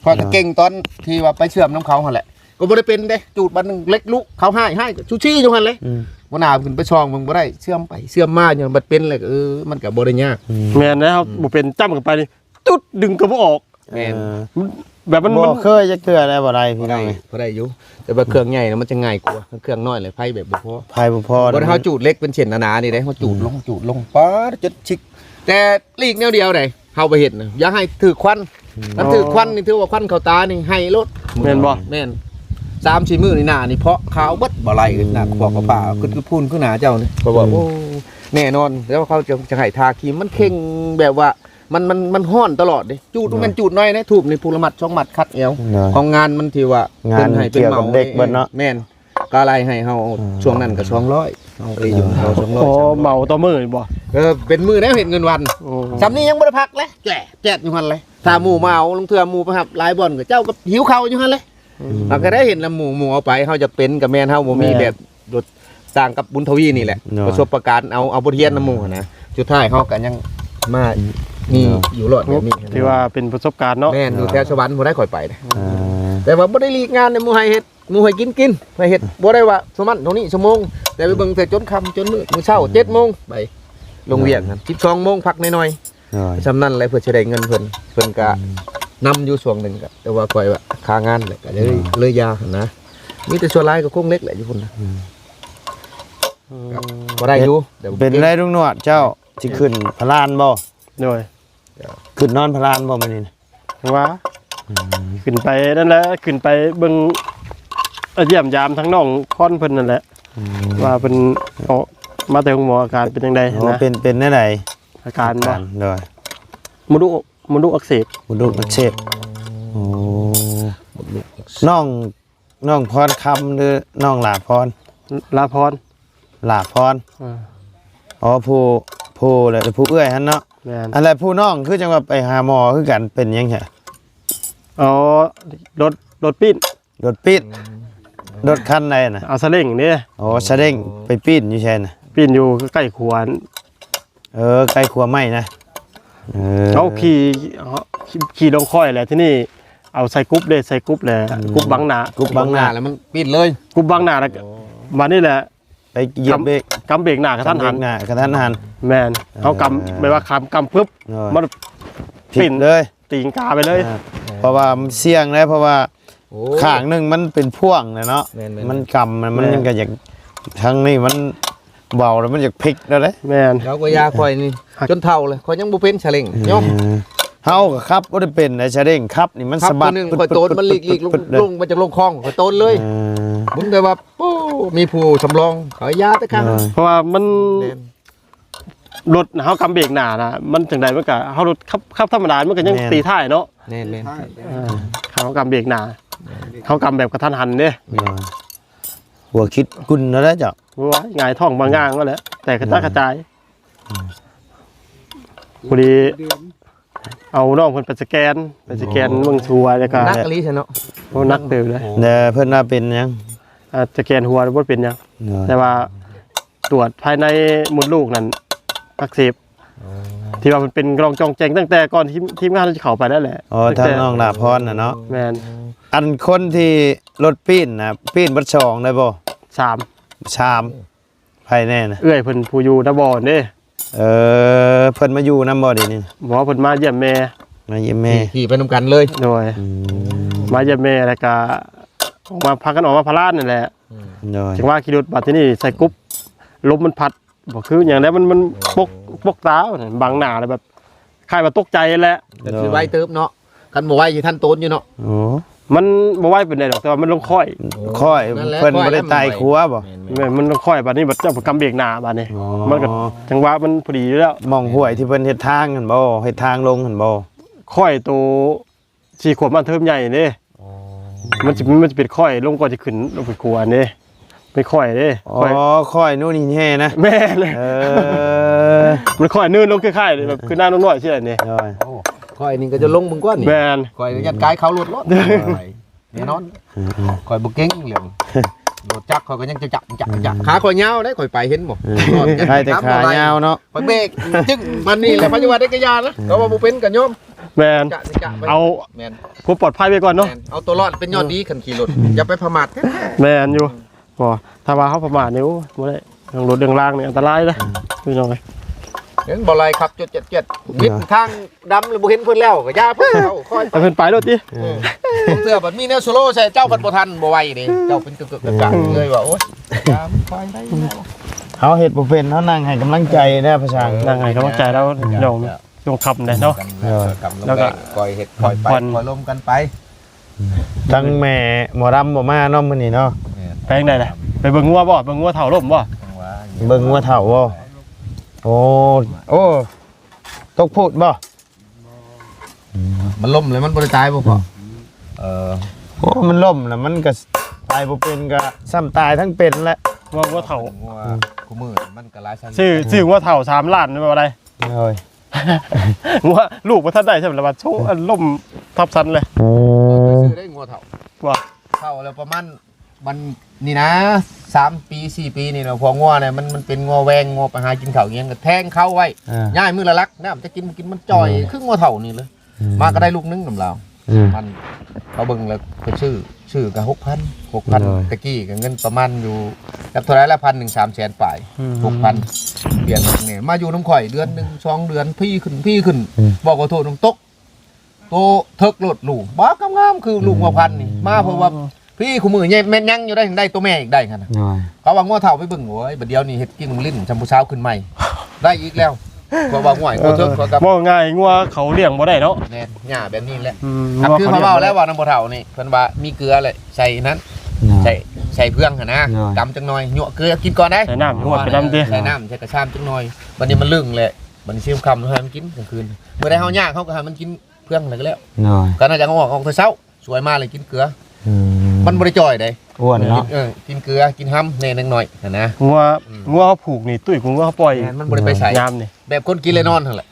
ຂ້ອຍກໍເກັ່ງຕອນທີ່ວ່າໄປເຊື່ອມນຳເຂົາຫັ້ນແຫຼະ ກໍບໍ່ໄດ້ເປັນເດ້ ຈູດບາດໜຶ່ງເຫຼັກລຸ ເຂົາຮ້າຍ ຮ້າຍຊູຊີຢູ່ຫັ້ນແຫຼະ ອືມ ຫົວໜ້າຂຶ້ນໄປສ່ອງເບິ່ງ ບໍ່ໄດ້ ເຊື່ອມໄປເຊື່ອມມາຢູ່ ບັດເປັນແລ້ວ ເອີ ມັນກໍບໍ່ໄດ້ຍາກ ອືມ ແມ່ນແລ້ວ ອືມ ບໍ່ເປັນ ຈ້ຳກັນໄປນີ້ ຈຸດດຶງກໍບໍ່ອອກ ແມ່ນ ເອີ ແບບມັນ ບໍ່ ມັນ ເຄີຍຈັກເທື່ອໄດ້ບໍ່ໄດ້ພີ່ນ້ອງ ບໍ່ໄດ້ ບໍ່ໄດ້ຢູ່ ແຕ່ວ່າເຄື່ອງໃຫຍ່ນະມັນຈະງ່າຍກວ່າ ເຄື່ອງນ້ອຍແຫຼະໄພແບບບໍ່ພໍ ໄພບໍ່ພໍ ບໍ່ໄດ້ ເຮົາຈູດເຫຼັກເປັນເສັ້ນໜາໆນີ້ເດ້ ເຮົາຈູດ ອືມ ລົງ ຈູດລົງ ປາດ ຈົນຊິກ ແຕ່ຫຼີກແນວດຽວໃດ ເຮົາໄປເຮັດນະ ຢ່າໃຫ້ຖືກຄວັນ ອືມ ຄັນຖືກຄວັນນີ້ຖືວ່າຄວັນເຂົ້າຕານີ້ໄຫ້ໂລດ ແມ່ນບໍ່? ແມ່ນ ສາມສີ່ມື້ນີ້ໜ້ານີ້ເພາະຂາວເບິດ ບໍ່ໄລ່ ອືມ ໜ້າເພາະກະພ້າ ຄື ຄືພຸ້ນ ຄືໜ້າເຈົ້ານີ້ ເພາະວ່າ ອືມ ໂອ້ ແນ່ນອນ ແລ້ວເຂົາຈະ ຈະໃຫ້ທາຄຣີມ ມັນເຄັ່ງ ອືມ ແບບວ່າ ມັນ ມັນ ມັນຮ້ອນຕະຫຼອດເດ້ ຈູດ ໂດຍ ມັນຈູດໜ້ອຍເດ້ ທູບນີ້ຜູ້ລະມັດສອງມັດ ຄັດແອວ ໂດຍ ຂອງງານມັນທີ່ວ່າ ງານເພິ່ນໃຫ້ເປັນເໝົາ ກ່ຽວກັບເດັກເບິດເນາະ ແມ່ນ ກະໄລ່ໃຫ້ເຮົາ ອືມ ຊ່ວງນັ້ນກໍສອງຮ້ອຍ ເຮົາໄດ້ຢູ່ ໂດຍ ເຮົາສອງຮ້ອຍ ໂອ້ ສາມຮ້ອຍ ເໝົາຕໍ່ມື້ນີ້ບໍ່? ເອີ ເປັນມື້ແລ້ວເຮັດເງິນວັນ ໂອ້ ສ່ຳນີ້ຍັງບໍ່ໄດ້ພັກເລີຍ ແຈກ ແຈກຢູ່ຫັ້ນເລີຍ ຖ້າໝູ່ມາເອົາ ລາງເທື່ອໝູ່ໄປຮັບຫຼາຍບ່ອນ ເຂົາເຈົ້າກໍຫິວເຂົ້າຢູ່ຫັ້ນເລີຍ ອືມ ເຮົາກໍໄດ້ເຫັນນຳໝູ່ ໝູ່ເອົາໄປ ເຮົາຢາກເປັນກໍແມ່ນ ເຮົາບໍ່ມີ ແມ່ນ ແບບ ຕ່າງກັບບຸນທະວີນີ້ແຫຼະ ເນາະ ປະສົບປະການ ເອົາ ເອົາບົດຮຽນນຳໝູ່ຫັ້ນນະ ສຸດທ້າຍເຮົາກໍຍັງມາ ນີ້ ເນາະ ຢູ່ລອດແບບນີ້ ຖືວ່າເປັນປະສົບການເນາະ ແມ່ນ ຢູ່ແຖວສະຫວັນພຸ້ນໄດ໋ຂ້ອຍໄປນະ ອ່າ ແຕ່ວ່າບໍ່ໄດ້ຫຼີກງານໃນໝູ່ໃຫ້ເຮັດ ໝູ່ໃຫ້ກິນ ກິນ ໃຫ້ເຮັດ ອືມ ບໍ່ໄດ້ວ່າສະໝັ້ນເທົ່ານີ້ຊົ່ວໂມງ ແຕ່ໄປເບິ່ງແຕ່ຈົນຄ່ຳຈົນມືດ ມື້ເຊົ້າ ອືມ ເຈັດໂມງໄປ ລົງວຽກຫັ້ນ ອ່າ ສິບສອງໂມງພັກໜ້ອຍໆ ໂດຍ ສ່ຳນັ້ນແຫຼະ ເພື່ອຊິໄດ້ເງິນເພິ່ນ ເພິ່ນກະ ອືມ ນຳຢູ່ຊ່ວງໜຶ່ງ ກະ ແຕ່ວ່າຂ້ອຍວ່າຄາງານແຫຼະ ກະເລີຍ ອ່າ ເລີຍຢ່າຫັ້ນນະ ມີແຕ່ສ່ວນຫຼາຍກໍຄົງເຫຼັກແຫຼະຢູ່ພຸ້ນນະ ອືມ ກະ ອືມ ບໍ່ໄດ້ຢູ່ ເປັນ ເປັນໄດ້ລຸງໜວດເຈົ້າ ຊິຂຶ້ນພະລານບໍ່? ໂດຍ ຂຶ້ນນອນພະລານບໍ່ມື້ນີ້ນະ? ວ່າ ອືມ ຂຶ້ນໄປນັ້ນແຫຼະ ຂຶ້ນໄປເບິ່ງ ເອີ່ ຢ້ຽມຢາມທາງນ້ອງຄອນເພິ່ນນັ້ນແຫຼະ ອືມ ວ່າເພິ່ນອອກມາແຕ່ໂຮງໝໍ ອາການເປັນຈັ່ງໃດ ໂອ້ ນະ? ເປັນ ເປັນແນວໃດ ອາການບໍ່? ອາການ ໂດຍ ມົນດູກ ມົນດູກອັກເສບ ມົນດູກອັກເສບ ໂອ້ ນ້ອງ ນ້ອງພອນຄຳ ຫຼື ນ້ອງຫຼ້າພອນ? ຫຼ້າພອນ ຫຼ້າພອນ ເອີ ອໍ ຜູ້ ຜູ້ ແລະ ຜູ້ເອື້ອຍຫັ້ນເນາະ ແມ່ນ ອັນ ແລະ ຜູ້ນ້ອງຄືຈັ່ງວ່າໄປຫາໝໍຄືກັນ ເປັນຫຍັງຫະ? ອໍ ລົດ ລົດປີ້ນ ລົດປີ້ນ ອືມ ລົດຄັນໃດນະ? ເອົາສາເລັ້ງເດ້ ອໍ ສາເລັ້ງ ໄປປີ້ນຢູ່ໃສນະ? ປີ້ນຢູ່ໃກ້ຂົວ ເອີ ໃກ້ຂົວໄມ້ນະ ເອີ ເຮົາຂີ່ ຂີ່ລົງຄ້ອຍແຫຼະ ທີນີ້ເອົາໃສ່ກຸບເດ້ ໃສ່ກຸບແຫຼະ ອືມ ກຸບບັງໜ້າ ກຸບບັງໜ້າ ແລ້ວມັນປີ້ນເລີຍ ກຸບບັງໜ້າແລ້ວ ໂອ້ ບາດນີ້ແຫຼະ ໄປຢຽບເບຣກ ກຳ ກຳເບຣກໜ້າກະທັນຫັນ ກຳເບຣກໜ້າກະທັນຫັນ ແມ່ນ ເອີ ເຮົາກຳ ແບບວ່າຄຳ ກຳປຶບ ໂດຍ ມັນປີ້ນເລີຍ ຕີງກາໄປເລີຍ ອ່າ ເພາະວ່າມັນສ່ຽງເດ້ ເພາະວ່າ ໂອ້ ຂ້າງໜຶ່ງມັນເປັນພວງແຫຼະເນາະ ແມ່ນໆ ມັນກຳ ແມ່ນ ມັນກໍຢາກ ທາງນີ້ມັນເບົາແລ້ວມັນຢາກພລິກແລ້ວເດ້ ແມ່ນ ເຈົ້າກໍຢ່າຂ້ອຍນີ້ ອ່ະ ຈົນເຖົ້າເລີຍ ຂ້ອຍຍັງບໍ່ເປັນສາເລັ້ງ ອືມ ຍອມ ເຮົາກໍຂັບບໍ່ໄດ້ເປັນໃດສາເລັ້ງ ຂັບນີ້ມັນ ຂັບສະບັດ ຕົວໜຶ່ງຂ້ອຍໂຕນມັນຫຼີກໆ ລົງ ລົງ ມັນຈະລົງຄອງ ຂ້ອຍໂຕນເລີຍ ເອີ ບຸນແຕ່ວ່າ ໂອ້ ມີຜູ້ສຳລອງ ເຂົາຢ່າແຕ່ຂ້າງ ເອີ ເພາະວ່າມັນ ແມ່ນ ລົດເຮົາກຳເບຣກໜ້ານະ ມັນຈັ່ງໃດມັນກະ ເຮົາລົດຂັບ ຂັບທຳມະດາ ມັນກະຍັງ ແມ່ນ ຕີທ້າຍເນາະ ແມ່ນໆ ເອີ ເຮົາກຳເບຣກໜ້າ ເຮົາກຳແບບກະທັນຫັນເດ້ ໂດຍ ຫົວຄິດກຸນແລ້ວເຈົ້າ ໂອ້ຍ ຫງາຍທ້ອງບາງຢ່າງນັ້ນແຫຼະ ແຕກກະຈາຍກະຈາຍ ອືມ ພໍດີ ເດືອນ ເອົານ້ອງເພິ່ນໄປສະແກນ ໄປສະແກນເບິ່ງສ່ວຍ ແລ້ວກໍ ໜັກອີ່ຫຼີຊັ້ນເນາະ ໂອ້ ໜັກເຕີບເລີຍ ແຕ່ເພິ່ນວ່າເປັນຫຍັງ? ອ່າ ສະແກນຫົວບໍ່ເປັນຫຍັງ ໂດຍ ແຕ່ວ່າຕວດພາຍໃນມົດລູກນັ້ນອັກເສບ ອໍ ທີ່ວ່າມັນເປັນຮ່ອງຈ່ອງແຈ້ງຕັ້ງແຕ່ກ່ອນທີ່ທີມງານເຮົາຈະເຂົ້າໄປນັ້ນແຫຼະ ອໍ ທາງນ້ອງຫຼ້າພອນນະເນາະ ແມ່ນ ອັນຄົນທີ່ລົດປີ້ນນະ ປີ້ນເບິດສອງໄດ້ບໍ່? ສາມ ສາມ ໃຜແນ່ນະ? ເອື້ອຍເພິ່ນຜູ້ຢູ່ນະບໍ່ເດ້ ເອີ ເພິ່ນມາຢູ່ນຳບໍ່ດຽວນີ້? ບໍ່ ເພິ່ນມາຢ້ຽມແມ່ ມາຢ້ຽມແມ່ ຂີ່ ຂີ່ໄປນຳກັນເລີຍ ໂດຍ ອືມ ມາຢ້ຽມແມ່ ແລ້ວກະອອກມາ ພາກັນອອກມາພາລານນັ້ນແຫຼະ ອືມ ໂດຍ ຈັ່ງວ່າຂີ່ລົດ ບາດທີນີ້ໃສ່ກຸບ ລົມມັນພັດ ບໍ່ຄືຫຍັງແລ້ວ ມັນ ມັນ ໂອ້ ປົກ ປົກຕາ ບັງໜ້າແລ້ວແບບ ຄ້າຍວ່າຕົກໃຈແຫຼະ ແຕ່ຊິໄວເຕີບເນາະ ຄັນບໍ່ໄວຊິທັນໂຕນຢູ່ເນາະ ໂອ້ ມັນບໍ່ໄວປານໃດດອກ ແຕ່ວ່າມັນລົງຄ້ອຍ ຄ້ອຍ ນັ້ນແຫຼະ ເພິ່ນບໍ່ໄດ້ໄຕ່ຂົວບໍ່? ແມ່ນໆ ແມ່ນ ມັນລົງຄ້ອຍ ບາດນີ້ບັດເຈົ້າໄປກຳເບຣກໜ້າ ບາດນີ້ ອໍ ມັນກໍຈັງຫວະມັນພໍດີຢູ່ແລ້ວ ໝ່ອງຫ້ວຍທີ່ເພິ່ນເຮັດທາງຫັ້ນບໍ່? ເຮັດທາງລົງຫັ້ນບໍ່? ຄ້ອຍໂຕສີ່ຂວບມາເທີມໃຫຍ່ເດ້ ອໍ ມັນຊິ ມັນຊິເປັນຄ້ອຍລົງກ່ອນຊິຂຶ້ນລົງໄປຂົວເດ້ ໄປຄ້ອຍເດ້ ອໍ ຄ້ອຍ ຄ້ອຍໂນ່ນຫີນແຮ່ນະ ແມ່ນ ເອີ ມັນຄ້ອຍເນີນລົງຄ້າຍໆແບບຄືນານ້ອງນ້ອຍຊີ້ແຫຼະນີ້ ໂດຍ ໂອ້ ຂ້ອຍນີ້ກໍຈະລົງເບິ່ງກ່ອນນີ້ ແມ່ນ ຂ້ອຍຍັດກາຍເຂົ້າລົດໂລດ ແນ່ນອນ ອືມໆ ຂ້ອຍບໍ່ເກັ່ງເລື່ອງລົດຈັກ ຂ້ອຍກໍຍັງຈະຈັກ ຈັກ ຈັກ ອືມ ຂາຂ້ອຍຍາວເດ້ ຂ້ອຍໄປເຫັນບໍ່ ອືມ ໄດ້ແຕ່ຂາຍາວເນາະ ຂ້ອຍເບຣກຈຶ່ງປານນີ້ແຫຼະ ພະຍາບາດໄດ້ກະຢ່ານະ ເອີ ກໍວ່າບໍ່ເປັນກໍຍອມ ແມ່ນ ຈະ ຈະໄປ ເອົາ ແມ່ນ ຄວາມປອດໄພໄວ້ກ່ອນເນາະ ແມ່ນ ເອົາຕົວລອດເປັນຍອດດີ ເອີ ຄັນຂີ່ລົດ ອືມ ຢ່າໄປປະໝາດແທ້ໆ ແມ່ນຢູ່ ອືມ ບໍ່ ຖ້າວ່າເຮົາປະໝາດນີ້ ໂອ້ຍ ບໍ່ໄດ້ ເລື່ອງລົດເລື່ອງລາງນີ້ອັນຕະລາຍເດ້ ອືມ ພີ່ນ້ອງເອີຍ ເຫັນບໍ່ໄຫຼຂັບຈວດໆ ເອີ ວິດທາງດຳແລ້ວບໍ່ເຫັນເພິ່ນແລ້ວ ກໍຢ່າເພິ່ນ ເອົາຄ່ອຍໄປ ໃຫ້ເພິ່ນໄປໂລດຕິ ເອີ ເທື່ອບັດມີແນວສະໂລໃສ່ ເຈົ້າພັດບໍ່ທັນ ບໍ່ໄວເດ້ ເຈົ້າເປັນກະກະກະ ອືມ ເລີຍວ່າ ໂອ້ຍ ຢ່າມັນຄ່ອຍໄດ້ ເຮົາເຮັດບໍ່ເປັນ ເຮົານັ່ງໃຫ້ກຳລັງໃຈເດ້ພະຊ່າງ ນັ່ງໃຫ້ກຳລັງໃຈລາວ ອືມ ພີ່ນ້ອງ ຊ່ວງຄ່ຳເດ້ເນາະ ເອີ ແລ້ວກໍຄ່ອຍເຮັດຄ່ອຍໄປ ຜ່ອນ ຄ່ອຍລົມກັນໄປ ທັງແມ່ໝໍລຳບໍ່ມາເນາະມື້ນີ້ເນາະ ແມ່ນ ໄປທາງໃດລະ ໄປເບິ່ງງົວບໍ່ ເບິ່ງງົວເຖົ້າລົ້ມບໍ່ ເບິ່ງງົວເຖົ້າບໍ່ ໂອ້ ໂອ້ ຕົກພູດບໍ່ ມັນລົ້ມແລ້ວມັນບໍ່ໄດ້ຕາຍບໍ່ພໍ່ ອືມ ເອີ ໂອ້ ມັນລົ້ມແລ້ວມັນກໍຕາຍບໍ່ເປັນ ກໍຊ່ຳຕາຍທັງເປັນແຫຼະ ງົວ ງົວເຖົ້າ ງົວ ອືມ ຄູ່ມື້ມັນກໍຫຼາຍຊະ ຊື້ ຊື້ງົວເຖົ້າສາມລ້ານແມ່ນບໍ່ໄດ ໂອ້ຍ ງົວລູກບໍ່ທັນໄດ້ຊ້ຳລະບາດໂຊ ອັນລົ້ມທັບສັນເລີຍ ໂອ້ ຊື້ໄດ້ງົວເຖົ້າ ວ່າ ເຖົ້າແລ້ວປະມານ ມັນນີ້ນະ ສາມປີສີ່ປີນີ້ນະ ພວກງົວນະ ມັນ ມັນເປັນງົວແວງ ງົວໄປຫາກິນເຂົ້າອີ່ຫຍັງກໍແທງເຂົາໄວ້ ອ່າ ຍ້າຍມື້ລະຫຼັກ ນ້ຳຈະກິນບໍ່ກິນ ມັນຈ່ອຍ ອືມ ຄືງົວເຖົ້ານີ້ເລີຍ ອືມ ມາກໍໄດ້ລູກໜຶ່ງນຳລາວ ອືມ ມັນ ເຂົາເບິ່ງແລ້ວເພິ່ນຊື້ ຊື້ກໍຫົກພັນ ຫົກພັນ ໂດຍ ແຕ່ກີ້ກໍເງິນປະມານຢູ່ຈັກເທົ່າໃດລະ ພັນໜຶ່ງ ສາມແສນປາຍ ອືມ ຫົກພັນ ປ່ຽນມາຢູ່ນຳຂ້ອຍເດືອນໜຶ່ງສອງເດືອນ ພີຂຶ້ນ ພີຂຶ້ນ ອືມ ບອກຂໍໂທດ ຕົກ ໂຕເຖິກໂລດລູກ ບາບງາມໆ ຄືລູກຫົວພັນນີ້ ມາເພາະວ່າພີ່ຄູ່ມື້ແມ່ນຍັງຢູ່ໄດ້ ໄດ້ໂຕແມ່ອີກໄດ້ຫັ້ນນະ ໂດຍ ເຂົາວ່າງົວເຖົ້າໄປເບິ່ງ ໂອ້ຍ ບັດດຽວນີ້ເຮັດກິນຫຼິ້ນ ຊ່ຳຜູ້ສາວຂຶ້ນໃໝ່ ໄດ້ອີກແລ້ວ ເພາະວ່າຫ້ວຍງົວເຖິກ ເອີ ເຂົາກໍ ເວົ້າງ່າຍ ງົວເຂົາລ້ຽງບໍ່ໄດ້ເນາະ ແມ່ນ ຫຍ້າແບບນີ້ແຫຼະ ອືມ ກໍຄືເຂົາເວົ້າແລ້ວວ່ານຳພໍ່ເຖົ້ານີ້ ເພິ່ນວ່າມີເກືອແລ້ວໃສ່ນັ້ນ ໃສ່ ໃສ່ເຟືອງຫັ້ນນະ ຕຳຈັກໜ່ອຍ ຍົວະເກືອກິນກ່ອນໄດ໋ ໃສ່ນ້ຳ ຍົວະໄປນຳຕິ ໃສ່ນ້ຳ ໃສ່ກະຊາມຈັກໜ່ອຍ ບັດນີ້ມັນລຶ້ງແຫຼະ ບັດນີ້ຊິຄ່ຳໃຫ້ມັນກິນກາງຄືນ ມື້ໃດເຮົາຍາກເຮົາກໍໃຫ້ມັນກິນເຟືອງນັ້ນກໍແລ້ວ ກໍໜ້າຈະເອົາອອກ ອອກແຕ່ເຊົ້າ ສວຍມາແລ້ວກິນເກືອ ອືມ ມັນບໍ່ໄດ້ຈ່ອຍເດ້ ອ້ວນເນາະ ເອີ ກິນເກືອ ກິນຮຳແດ່ເລັກນ້ອຍຫັ້ນນະ ງົວ ອືມ ງົວເຮົາຜູກນີ້ ຕຸ້ຍກວ່າງົວເຮົາປ່ອຍ ແມ່ນ ມັນບໍ່ໄດ້ໄປໃສ ຍາມນີ້ ແບບຄົນກິນແລະນອນຫັ້ນແຫຼະ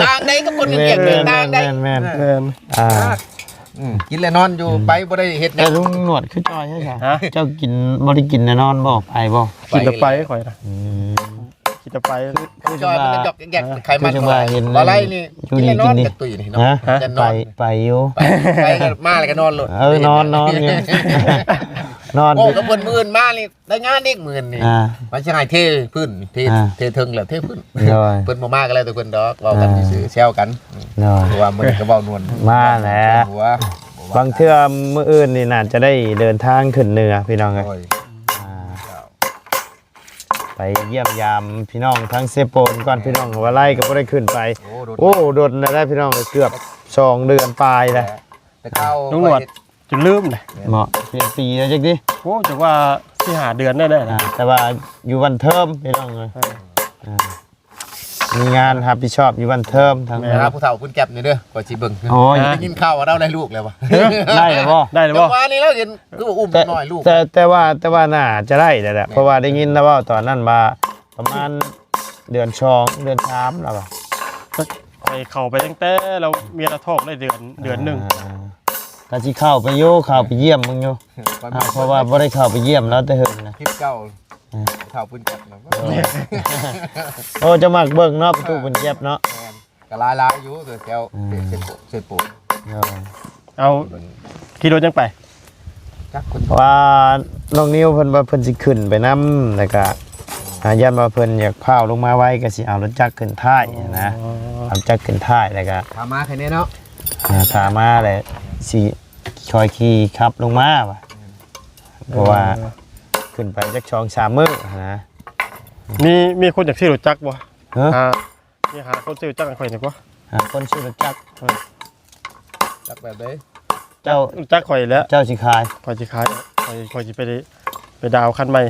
ຕ່າງໃດກັບຄົນກິນແລະນອນ ແມ່ນ ແມ່ນ ແມ່ນ ອ່າ ອືມ ກິນແລະນອນຢູ່ ອືມ ໄປບໍ່ໄດ້ເຮັດຫຍັງ ແຕ່ລຸງໜວດຄືຈ່ອຍແທ້ຊະ ຮະ ເຈົ້າກິນ ບໍ່ໄດ້ກິນແລະນອນບໍ່ ໄປບໍ່ ກິນແຕ່ໄປຂ້ອຍນະ ອືມ ຄິດຈະໄປ ຄື ຄື ຈອຍ ວ່າ ມັນກໍຢອກແຢກ ເອີ ໄຂມັນ ຄືວ່າເຫັນ ວ່າໄລນີ້ ຢູ່ດີກິນດີ ກິນແລະນອນຈາກຕຸ້ຍນີ້ເນາະ ຮະ ຈະນອນ ໄປ ໄປຢູ່ ໄປ ໄປກໍມາແລ້ວກໍນອນໂລດ ເອີ ນອນ ນອນຢູ່ ນອນ ໂອ້ ກັບເພິ່ນມື້ອື່ນມານີ້ ໄດ້ງານອີກມື້ນີ້ ອ່າ ວ່າຊິໃຫ້ເທພື້ນ ເທ ອ່າ ເທເທິງແລ້ວເທພື້ນ ໂດຍ ເພິ່ນບໍ່ມາກໍແລ້ວແຕ່ເພິ່ນດອກ ເວົ້າກັນ ອ່າ ຊື່ໆ ແຊວກັນ ໂດຍ ເພາະວ່າມື້ນີ້ກໍເວົ້ານວນ ມາແຫຼະ ຫົວ ບາງເທື່ອມື້ອື່ນນີ້ໜ້າຈະໄດ້ເດີນທາງຂຶ້ນເໜືອ ພີ່ນ້ອງເອີຍ ໂດຍ ອ່າ ໄປຢ້ຽມຢາມພີ່ນ້ອງທາງເຊໂປນກ່ອນ ແມ່ນ ພີ່ນ້ອງ ວ່າໄລກໍບໍ່ໄດ້ຂຶ້ນໄປ ໂອ້ ດົນ ໂອ້ ດົນແລ້ວໄດ໋ພີ່ນ້ອງ ເກືອບສອງເດືອນປາຍແລ້ວ ແຕ່ເກົ່າ ລຸງໜວດ ຂ້ອຍເຮັດ ຈົນລືມເດ້ ເໝາະ ເປັນປີແລ້ວຈັກຕິ ໂອ້ ຈັກວ່າສີ່ຫ້າເດືອນໄດ້ແລ້ວ ອ່າ ແຕ່ວ່າຢູ່ວັນເທີມພີ່ນ້ອງເອີຍ ເອີ ອ່າ ມີງານຮັບຜິດຊອບຢູ່ບ້ານເທີມທາງ ແມ່ນ ຫາຜູ້ເຖົ້າບຸນແກັບນີ້ເດີ ຂ້ອຍຊິເບິ່ງ ໂອ້ຍ ໄດ້ຍິນຂ່າວວ່າລາວໄດ້ລູກແລ້ວວະ ໄດ້ແລ້ວບໍ່ ໄດ້ແລ້ວບໍ່ ຈັງຫວະນີ້ລາວເຫັນຄືວ່າອຸ້ມ ແຕ່ ນ້ອຍລູກ ແຕ່ ແຕ່ວ່າ ແຕ່ວ່າໜ້າຈະໄດ້ແຫຼະ ແມ່ນ ເພາະວ່າໄດ້ຍິນລາວເວົ້າຕອນນັ້ນວ່າປະມານເດືອນສອງເດືອນສາມລາວວ່າ ຂ້ອຍເຂົ້າໄປຕັ້ງແຕ່ລາວເມຍລາວທ້ອງໄດ້ເດືອນ ເດືອນໜຶ່ງ ອ່າ ກໍຊິເຂົ້າໄປຢູ່ ເຂົ້າໄປຢ້ຽມເບິ່ງຢູ່ ຂ້ອຍ ອ່າ ເພາະວ່າບໍ່ໄດ້ເຂົ້າໄປຢ້ຽມລາວແຕ່ເຫິງນະ ຄລິບເກົ່າ ອ່າ ເຖົ້າປືນຈັກນະ ໂອ້ ເຈົ້າມັກເບິ່ງເນາະ ປະຕູ ເອີ ປືນແກັບເນາະ ແມ່ນ ກໍຫຼາຍໆຢູ່ ແຖວ ອືມ ເຊໂປ ເຊໂປ ເອີ ເອົາ ຂີ່ລົດຫຍັງໄປ? ຈັກຄົນ ວ່ານ້ອງນິວເພິ່ນວ່າເພິ່ນຊິຂຶ້ນໄປນຳ ແລ້ວກະ ອ່າ ຢ້ານວ່າເພິ່ນຢາກພ້າວລົງມາໄວ ກໍຊິເອົາລົດຈັກຂຶ້ນທ້າຍນະ ອໍ ເອົາຈັກຂຶ້ນທ້າຍ ແລ້ວກະ ຖ້າມາແຄ່ນີ້ເນາະ ອ່າ ຖ້າມາແລ້ວຊິຄ່ອຍຂີ່ຂັບລົງມາວ່າ ເພາະວ່າ ເອີ ຂຶ້ນໄປຈັກສອງສາມມື້ຫັ້ນນະ ມີ ມີຄົນຢາກຊື້ລົດຈັກບໍ່? ຮະ? ຫາ ມີຫາຄົນຊື້ຈັກໃຫ້ຂ້ອຍໜ່ອຍກວ່າ ຫາຄົນຊື້ລົດຈັກ ເອີ ຈັກແບບໃດ? ເຈົ້າ ຈັກຂ້ອຍແຫຼະ ເຈົ້າຊິຂາຍ ຂ້ອຍຊິຂາຍ ຂ້ອຍ ຂ້ອຍຊິໄປ ໄປດາວຄັນໃໝ່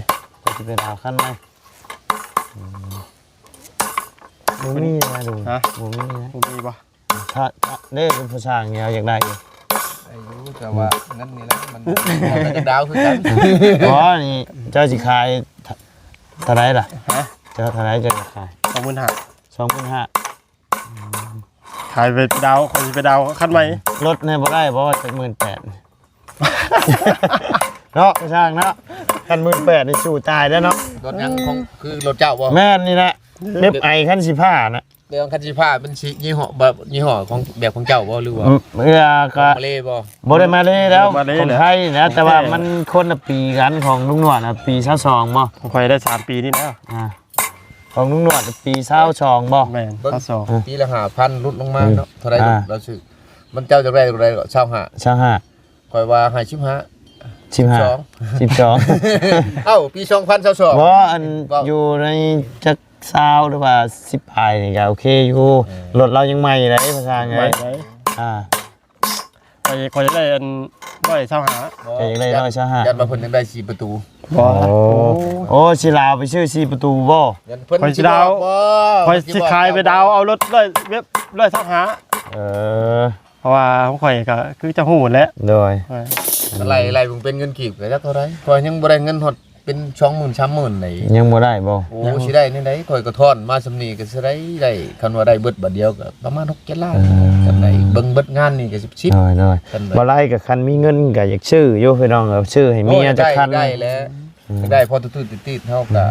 ຂ້ອຍຊິໄປດາວຄັນໃໝ່ ອືມ ບໍ່ມີນະ ບໍ່ມີນະ ບໍ່ມີບໍ່? ຖ້າ ຖ້າ ເດ້ ເປັນຜູ້ຊ່າງນີ້ເຮົາຢາກໄດ້ຢູ່ ໄດ້ຢູ່ ແຕ່ວ່າເງິນນີ້ແຫຼະ ມັນ ມັນກໍດາວຄືກັນ ບໍ່ ນີ້ເຈົ້າຊິຂາຍເທົ່າໃດລະ? ຮະ? ເຈົ້າເທົ່າໃດເຈົ້າຊິຂາຍ? ສອງໝື່ນຫ້າ ສອງໝື່ນຫ້າ ຂາຍໄປດາວ ຂ້ອຍຊິໄປດາວຄັນໃໝ່ ລົດແດ່ບໍ່ໄດ້ບໍ່ ຈັກໝື່ນແປດ ເນາະ ຊ່າງເນາະ ຄັນໝື່ນແປດນີ້ສູ້ຕາຍແລ້ວເນາະ ລົດຫຍັງຂອງ ຄືລົດເຈົ້າບໍ່? ແມ່ນນີ້ແຫຼະ ເອັຟໄອ ຄັນສີຟ້ານະ ແຕ່ວ່າຄັນສີຟ້າມັນຊິຍີ່ຫໍ້ ແບບຍີ່ຫໍ້ຂອງ ແບບຂອງເຈົ້າບໍ່ ຫຼືວ່າ ອືມ ເອີ ກໍ ມາເລບໍ່? ບໍ່ໄດ້ມາເລແລ້ວ ມາເລ ຂອງໄທນະ ແຕ່ວ່າມັນຄົນລະປີກັນ ຂອງລຸງໜວດນະ ປີຊາວສອງບໍ່? ຂອງຂ້ອຍໄດ້ສາມປີນີ້ແລ້ວ ອ່າ ຂອງລຸງໜວດປີຊາວສອງບໍ່? ແມ່ນ ເບິ່ງ ຊາວສອງ ເອີ ປີລະຫ້າພັນຫຼຸດລົງມາເນາະ ອືມ ເທົ່າໃດ ອ່າ ລາວຊື້ ມັນເຈົ້າຈັກໄດ້ເທົ່າໃດ ຊາວຫ້າ ຊາວຫ້າ ຂ້ອຍວ່າໃຫ້ສິບຫ້າ ສິບຫ້າ ສິບສອງ ສິບສອງ ເອົ້າ ປີສອງພັນຊາວສອງ ບໍ່ ອັນ ຢູ່ໃນຈັກຊາວ ຫຼືວ່າສິບປາຍນີ້ກໍໂອເຄຢູ່ ເອີ ລົດລາວຍັງໃໝ່ເດ້ ພາສາໄງ ໃໝ່ໄດ໋ ອ່າ ຂ້ອຍ ຂ້ອຍຢາກໄດ້ອັນຮ້ອຍຊາວຫ້າ ບໍ່ ຂ້ອຍຢາກໄດ້ຮ້ອຍຊາວຫ້າ ຢ້ານວ່າເພິ່ນຢາກໄດ້ສີ່ປະຕູ ບໍ່ ໂອ້ ໂອ້ ຊິລາວໄປຊື້ສີ່ປະຕູບໍ່? ຢ້ານເພິ່ນ ຂ້ອຍຊິດາວ ຊິບອກບໍ່ ຂ້ອຍຊິຂາຍໄປດາວເອົາລົດຮ້ອຍ ເວັບຮ້ອຍຊາວຫ້າ ເອີ ເພາະວ່າຂອງຂ້ອຍກໍຄືເຈົ້າຮູ້ແຫຼະ ໂດຍ ເອີ ໄລ່ ໄລ່ເບິ່ງເປັນເງິນກີບກໍຈັກເທົ່າໃດ ຂ້ອຍຍັງບໍ່ໄດ້ເງິນຮອດເປັນສອງໝື່ນ ສາມໝື່ນໃດ ຍັງບໍ່ໄດ້ບໍ່? ໂອ້ ຍັງ ຊິໄດ້ແນວໃດ ຂ້ອຍກໍທ້ອນມາສ່ຳນີ້ກໍຊິໄດ້ ໄດ້ ຄັນວ່າໄດ້ເບິດບາດດຽວກໍປະມານຫົກເຈັດລ້ານ ເອີ ຄັນໄດ້ເບິ່ງເບິດງານນີ້ກໍສິບ ສິບ ໂດຍ ໂດຍ ຄັນໄດ້ ບໍ່ໄດ້ກໍຄັນມີເງິນກໍຢາກຊື້ຢູ່ ພີ່ນ້ອງ ເອີ ຊື້ໃຫ້ເມຍຈັກຄັນ ໂອ້ ຢາກໄດ້ ຢາກໄດ້ແຫຼະ ອືມ ຢາກໄດ້ພໍຕຸ້ຍໆຕິດໆ ເຮົາກໍ ອືມ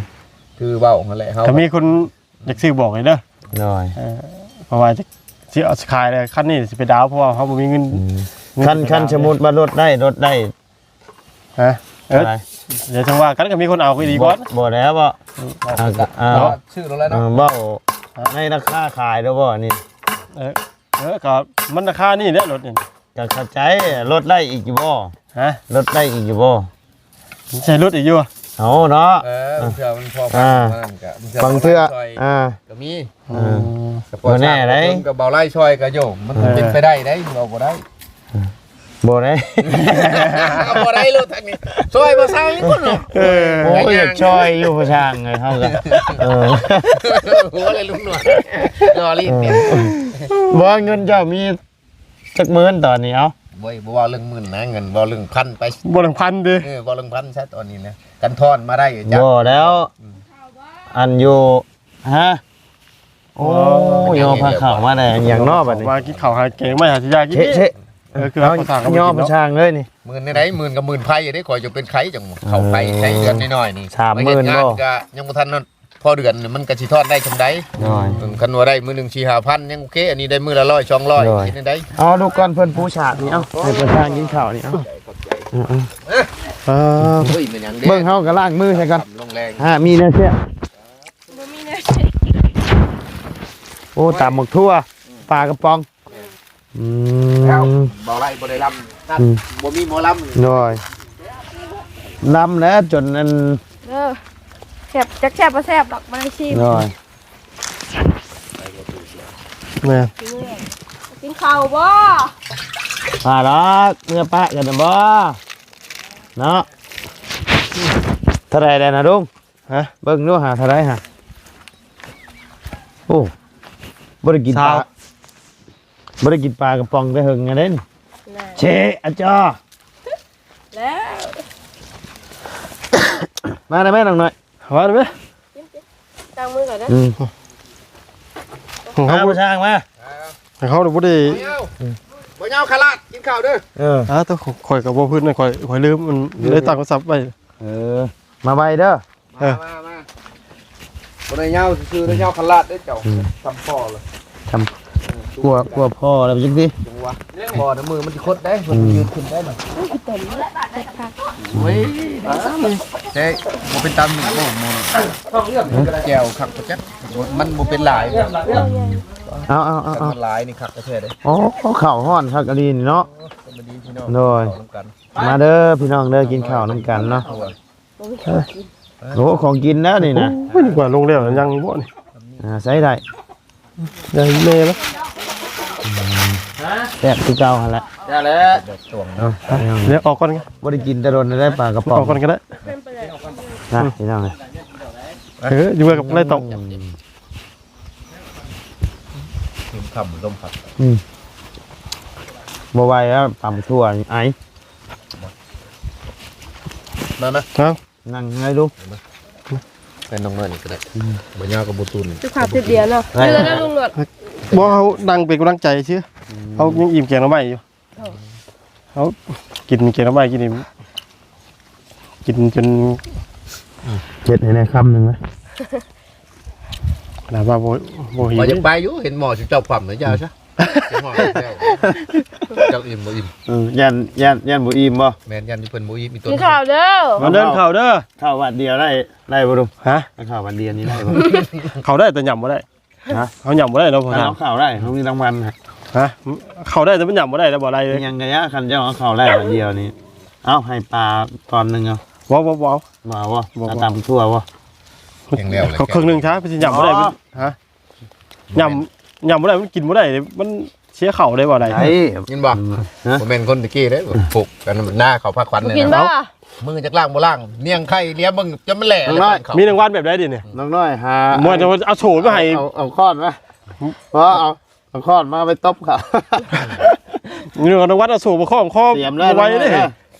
ຄືເວົ້າຫັ້ນແຫຼະ ເຮົາກໍມີຄົນ ຢາກຊື້ບອກໃຫ້ເດີ ໂດຍ ເອີ ເພາະວ່າຈະ ຊິເອົາ ຊິຂາຍແລ້ວ ຄັນນີ້ຊິໄປດາວ ເພາະວ່າເຮົາບໍ່ມີເງິນ ອືມ ເງິນ ຄັນ ຄັນສົມມຸດວ່າລົດໄດ້ ລົດໄດ້ ຮະ ເອີ ເອີ ດຽວຈັ່ງວ່າກັນ ກໍມີຄົນເອົາກໍດີກ່ອນ ບໍ່ ບໍ່ແລ້ວບໍ່ ອືມ ເອົາ ເອົາ ເນາະ ຊື້ລົດແລ້ວເນາະ ເອີ ເວົ້າ ຮະ ໃນລາຄາຂາຍແລ້ວບໍ່ນີ້ ເອີ ເອີ ກໍມັນລາຄານີ້ແຫຼະລົດນີ້ ກໍເຂົ້າໃຈ ລົດໄດ້ອີກຢູ່ບໍ່? ຮະ? ລົດໄດ້ອີກຢູ່ບໍ່? ໃຊ້ລົດອີກຢູ່ ເອົາເນາະ ເອີ ບາງເທື່ອມັນພໍຟັງ ອ່າ ເທົ່ານັ້ນກະ ບາງເທື່ອ ບາງເທື່ອ ຊ່ອຍ ອ່າ ກະມີ ເອີ ອືມ ກະພໍ ບໍ່ແນ່ໃດ ຊ່າງ ກະເບົາໄລ່ຊ່ອຍກະໂຍມ ມັນ ເອີ ເປັນໄປໄດ້ໃດ ເວົ້າບໍ່ໄດ້ ບໍ່ໄດ້ ບໍ່ໄດ້ໂລດທາງນີ້ ຊ່ອຍບໍ່ຊ່າງນີ້ພຸ້ນເນາະ ເອີ ໂອ້ຍ ຢາກຊ່ອຍຢູ່ບໍ່ຊ່າງເລີຍເຮົາກະ ເອີ ຫົວເລີຍລຸງໜວດ ລໍລີດ ເອີ ບໍ່ ເງິນເຈົ້າມີ ຈັກໝື່ນຕອນນີ້ ເອົ້າ ໂອ້ຍ ບໍ່ເວົ້າເລື່ອງໝື່ນນະ ເງິນ ເວົ້າເລື່ອງພັນໄປ ເວົ້າເລື່ອງພັນເດ້ ເອີ ເວົ້າເລື່ອງພັນຊະຕອນນີ້ນະ ຄັນທອນມາໄດ້ ບໍ່ແລ້ວ ອືມ ອັນຢູ່ ຮະ ໂອ້ ໂອ້ຍ ພໍເຂົ້າມາໄດ້ຫຍັງເນາະບັດນີ້ ມາກິນເຂົ້າຫາແກງມາຫາຊິຢາກິນ ເຊະ ເຊະ ເອີ ຄືເຮົາ ເຮົາບໍ່ສ້າງ ຍໍບໍ່ສ້າງເລີຍນີ້ ໝື່ນໃດ ໝື່ນກັບໝື່ນໄຟເດ້ ຂ້ອຍຈະເປັນໄຂ້ຈັ່ງເຂົ້າໄຟ ເອີ ໃຊ້ເດືອນນ້ອຍໆນີ້ ສາມໝື່ນ ໄປເຮັດງານບໍ່ ກະຍັງບໍ່ທັນ ພໍເດືອນມັນກະຊິທອດໄດ້ຊ່ຳໃດ ໂດຍ ເອີ ຄັນວ່າໄດ້ມື້ໜຶ່ງສີ່ຫ້າພັນຍັງໂອເຄ ອັນນີ້ໄດ້ມື້ລະຮ້ອຍສອງຮ້ອຍ ໂດຍ ເຮັດແນວໃດ ເອົາລູກກ່ອນເພິ່ນປູສາດນີ້ ເອົາໃຫ້ເພິ່ນທາງກິນເຂົ້ານີ້ ເອົາ ເອີ ເອີ ເອີ ໂອ້ຍ ແມ່ນຫຍັງເດ້ ເບິ່ງເຮົາກະລ້າງມືໃສ່ກ່ອນ ລົງແຮງ ຫາມີແນວແຊບ ບໍ່ມີແນວແຊບ ໂອ້ ຕຳໝາກຖົ່ວ ປາກະປ໋ອງ ອືມ ແລ້ວເບົາໄລ່ບໍ່ໄດ້ລຳ ອືມ ບໍ່ມີໝໍລຳ ໂດຍ ລຳແລ້ວຈົນອັນ ເອີ ແຊບ ຈັກແຊບບໍ່ແຊບດອກ ບໍ່ໄດ້ຊີມ ໂດຍ ແມ່ນ ກິນເຂົ້າບໍ່ ປາດອກ ເມືອປະກັນນະບໍ່ ເນາະ ເທົ່າໃດແລ້ວນະລຸງ ຮະ ເບິ່ງດູຫາເທົ່າໃດຫາ ໂອ້ ບໍ່ໄດ້ກິນປາ ຊາວ ບໍ່ໄດ້ກິນປາກະປ໋ອງແຕ່ເຫິງແລ້ວເດ້ ນັ້ນ ເຊະ ອາຈໍ ແລ້ວ ມາໄດ້ແມ່ນ້ອງນ້ອຍ ມາໄດ້ແມ່ ກິນໆ ລ້າງມືກ່ອນເດີ ອືມ ເຮົາບໍ່ຊ່າງມາ ເຮົາບໍ່ໄດ້ ບໍ່ເຍົາ ບໍ່ເຍົາຄະລາດ ກິນເຂົ້າເດີ ເອີ ອາ ໂຕ ຂ້ອຍກະບໍ່ພື້ນ ຂ້ອຍ ຂ້ອຍລືມ ມັນ ລືມ ໄດ້ຕັ້ງໂທລະສັບໄວ້ ເອີ ມາໄວເດີ ເອີ ມາ ມາ ມາ ບໍ່ໄດ້ເຍົາຊື່ໆ ໄດ້ເຍົາຄະລາດເດ້ເຈົ້າ ອືມ ຊ່ຳພໍ່ລະ ຊ່ຳ ເອີ ກວ່າ ກວ່າພໍ່ລະຈັ່ງຊີ້ ຈັ່ງວ່າ ພໍ່ນະມືມັນຊິຄົດໄດ໋ ມັນ ອືມ ຢືນຂຶ້ນໄດ້ນະ ໂອ້ຍ ເຕັມເລັກໆ ໂອ້ຍ ແຕ່ບໍ່ເປັນຕາມີໂອ້ໂມເນາະ ແຈ່ວຄັກປະຈັກ ມັນບໍ່ເປັນຫຼາຍ ເອົາ ເອົາ ເອົາ ຄັນມັນຫຼາຍນີ້ຄັກແທ້ໆເດ້ ໂອ້ ເຂົ້າຮ້ອນຄັກອີ່ຫຼີນີ້ເນາະ ໂດຍ ມາເດີພີ່ນ້ອງເດີ ກິນເຂົ້ານຳກັນເນາະ ໂອ້ ຂອງກິນແລ້ວນີ້ນະ ໂອ້ຍ ກວ່າລົງແລ້ວຍັງບໍ່ນີ້ ອ່າ ໃຊ້ໄດ້ ໄດ້ແນ່ລະ ແຊບຄືເກົ່າຫັ້ນແຫຼະ ແຊບແລ້ວ ເອົາ ເອົາ ອອກກ່ອນ ບໍ່ໄດ້ກິນແຕ່ດົນແລ້ວ ປາກະປ໋ອງ ອອກກ່ອນກະໄດ້ ນະ ອືມ ພີ່ນ້ອງ ເອີ ຢູ່ກັບໄລ່ຕອກ ອືມ ຄືຄ່ຳລົມພັດ ອືມ ບໍ່ໄຫວແລ້ວ ຕຳຖົ່ວນີ້ໄອ ມາ ມາ ຮະ ນັ່ງໃຫ້ລຸງ ເປັນນ້ອງນ້ອຍນີ້ກະໄດ້ ອືມ ບໍ່ຍາວກະບໍ່ຕູນ ຄືຂາດຕິດດຽວເນາະ ເຫຼືອນະລຸງໂລດ ບໍ່ ເຮົານັ່ງເປັນກຳລັງໃຈຊື່ ອືມ ເຮົາຍັງອີ່ມແກງໜໍ່ໄມ້ຢູ່ ເຮົາກິນແກງໜໍ່ໄມ້ກິນນີ້ ກິນຈົນ ເຮັດໃຫ້ແດ່ຄຳໜຶ່ງນະ ຂະໜາດວ່າບໍ່ ບໍ່ຫິວ ຂ້ອຍຢາກໄປຢູ່ ເຫັນໝໍ້ເຈົ້າຄວ່ຳແລ້ວ ຢ່າຊະ ເຈົ້າອີ່ມບໍ່ອີ່ມ ເອີ ຢ້ານ ຢ້ານ ຢ້ານບໍ່ອີ່ມບໍ່ ແມ່ນ ຢ້ານເພິ່ນບໍ່ອີ່ມ ອີ່ຕົນ ກິນເຂົ້າເດີ ມາເດີ ເຂົ້າເດີ ເຂົ້າບາດດຽວໄດ້ ໄດ້ບໍ່ລຸງ ຮະ ເຂົ້າບາດດຽວນີ້ໄດ້ບໍ່ ເຂົ້າໄດ້ແຕ່ຫຍ້ຳບໍ່ໄດ້ ຮະ ເຮົາຫຍ້ຳບໍ່ໄດ້ເນາະ ເຮົາເຂົ້າໄດ້ ເຮົາມີລາງວັນ ຮະ ເຂົ້າໄດ້ແຕ່ມັນຫຍ້ຳບໍ່ໄດ້ ບໍ່ໄດ້ເລີຍ ຫຍັງກະຍາ ຄັນເຈົ້າເອົາເຂົ້າໄດ້ບາດດຽວນີ້ ເອົາໃຫ້ປາຕອນໜຶ່ງເອົາ ບໍ່ ບໍ່ ບໍ່ເອົາ ບໍ່ເອົາບໍ່ ບໍ່ ເອົາຕຳຖົ່ວບໍ່ ຍັງແລ້ວເລີຍ ເຄິ່ງໜຶ່ງຊະ ມັນຊິຫຍ້ຳບໍ່ໄດ້ ຮະ ຫຍ້ຳ ຫຍ້ຳບໍ່ໄດ້ ມັນກິນບໍ່ໄດ້ ມັນເສຍເຂົ້າໄດ້ບໍ່ໄດ້ ໄດ້ ກິນບໍ່ ອືມ ຮະ ບໍ່ແມ່ນຄົນຕະກີ້ເດ້ ພວກອັນໜ້າເຂົາພາຂວັນນີ້ນະ ກິນບໍ່ ມືຈັກລ້າງບໍ່ລ້າງ ນຽງໄຂ່ຫຼຽມເບິ່ງຈົນມັນແຫຼະ ນ້ອງນ້ອຍ ມີລາງວັນແບບໃດດີນີ້ ນ້ອງນ້ອຍຫາ ບໍ່ຈະເອົາໂສ້ມາໃຫ້ ເອົາ ເອົາຄ້ອນມາ ບໍ່ ເອົາ ເອົາຄ້ອນມາໄປຕົບເຂົາ ມີລາງວັນ ເອົາໂສ້ມາຄ້ອງຄໍ ຕຽມແລ້ວ ບໍ່ໄຫວເດ້ ນ້ອງນ້ອຍເອີຍ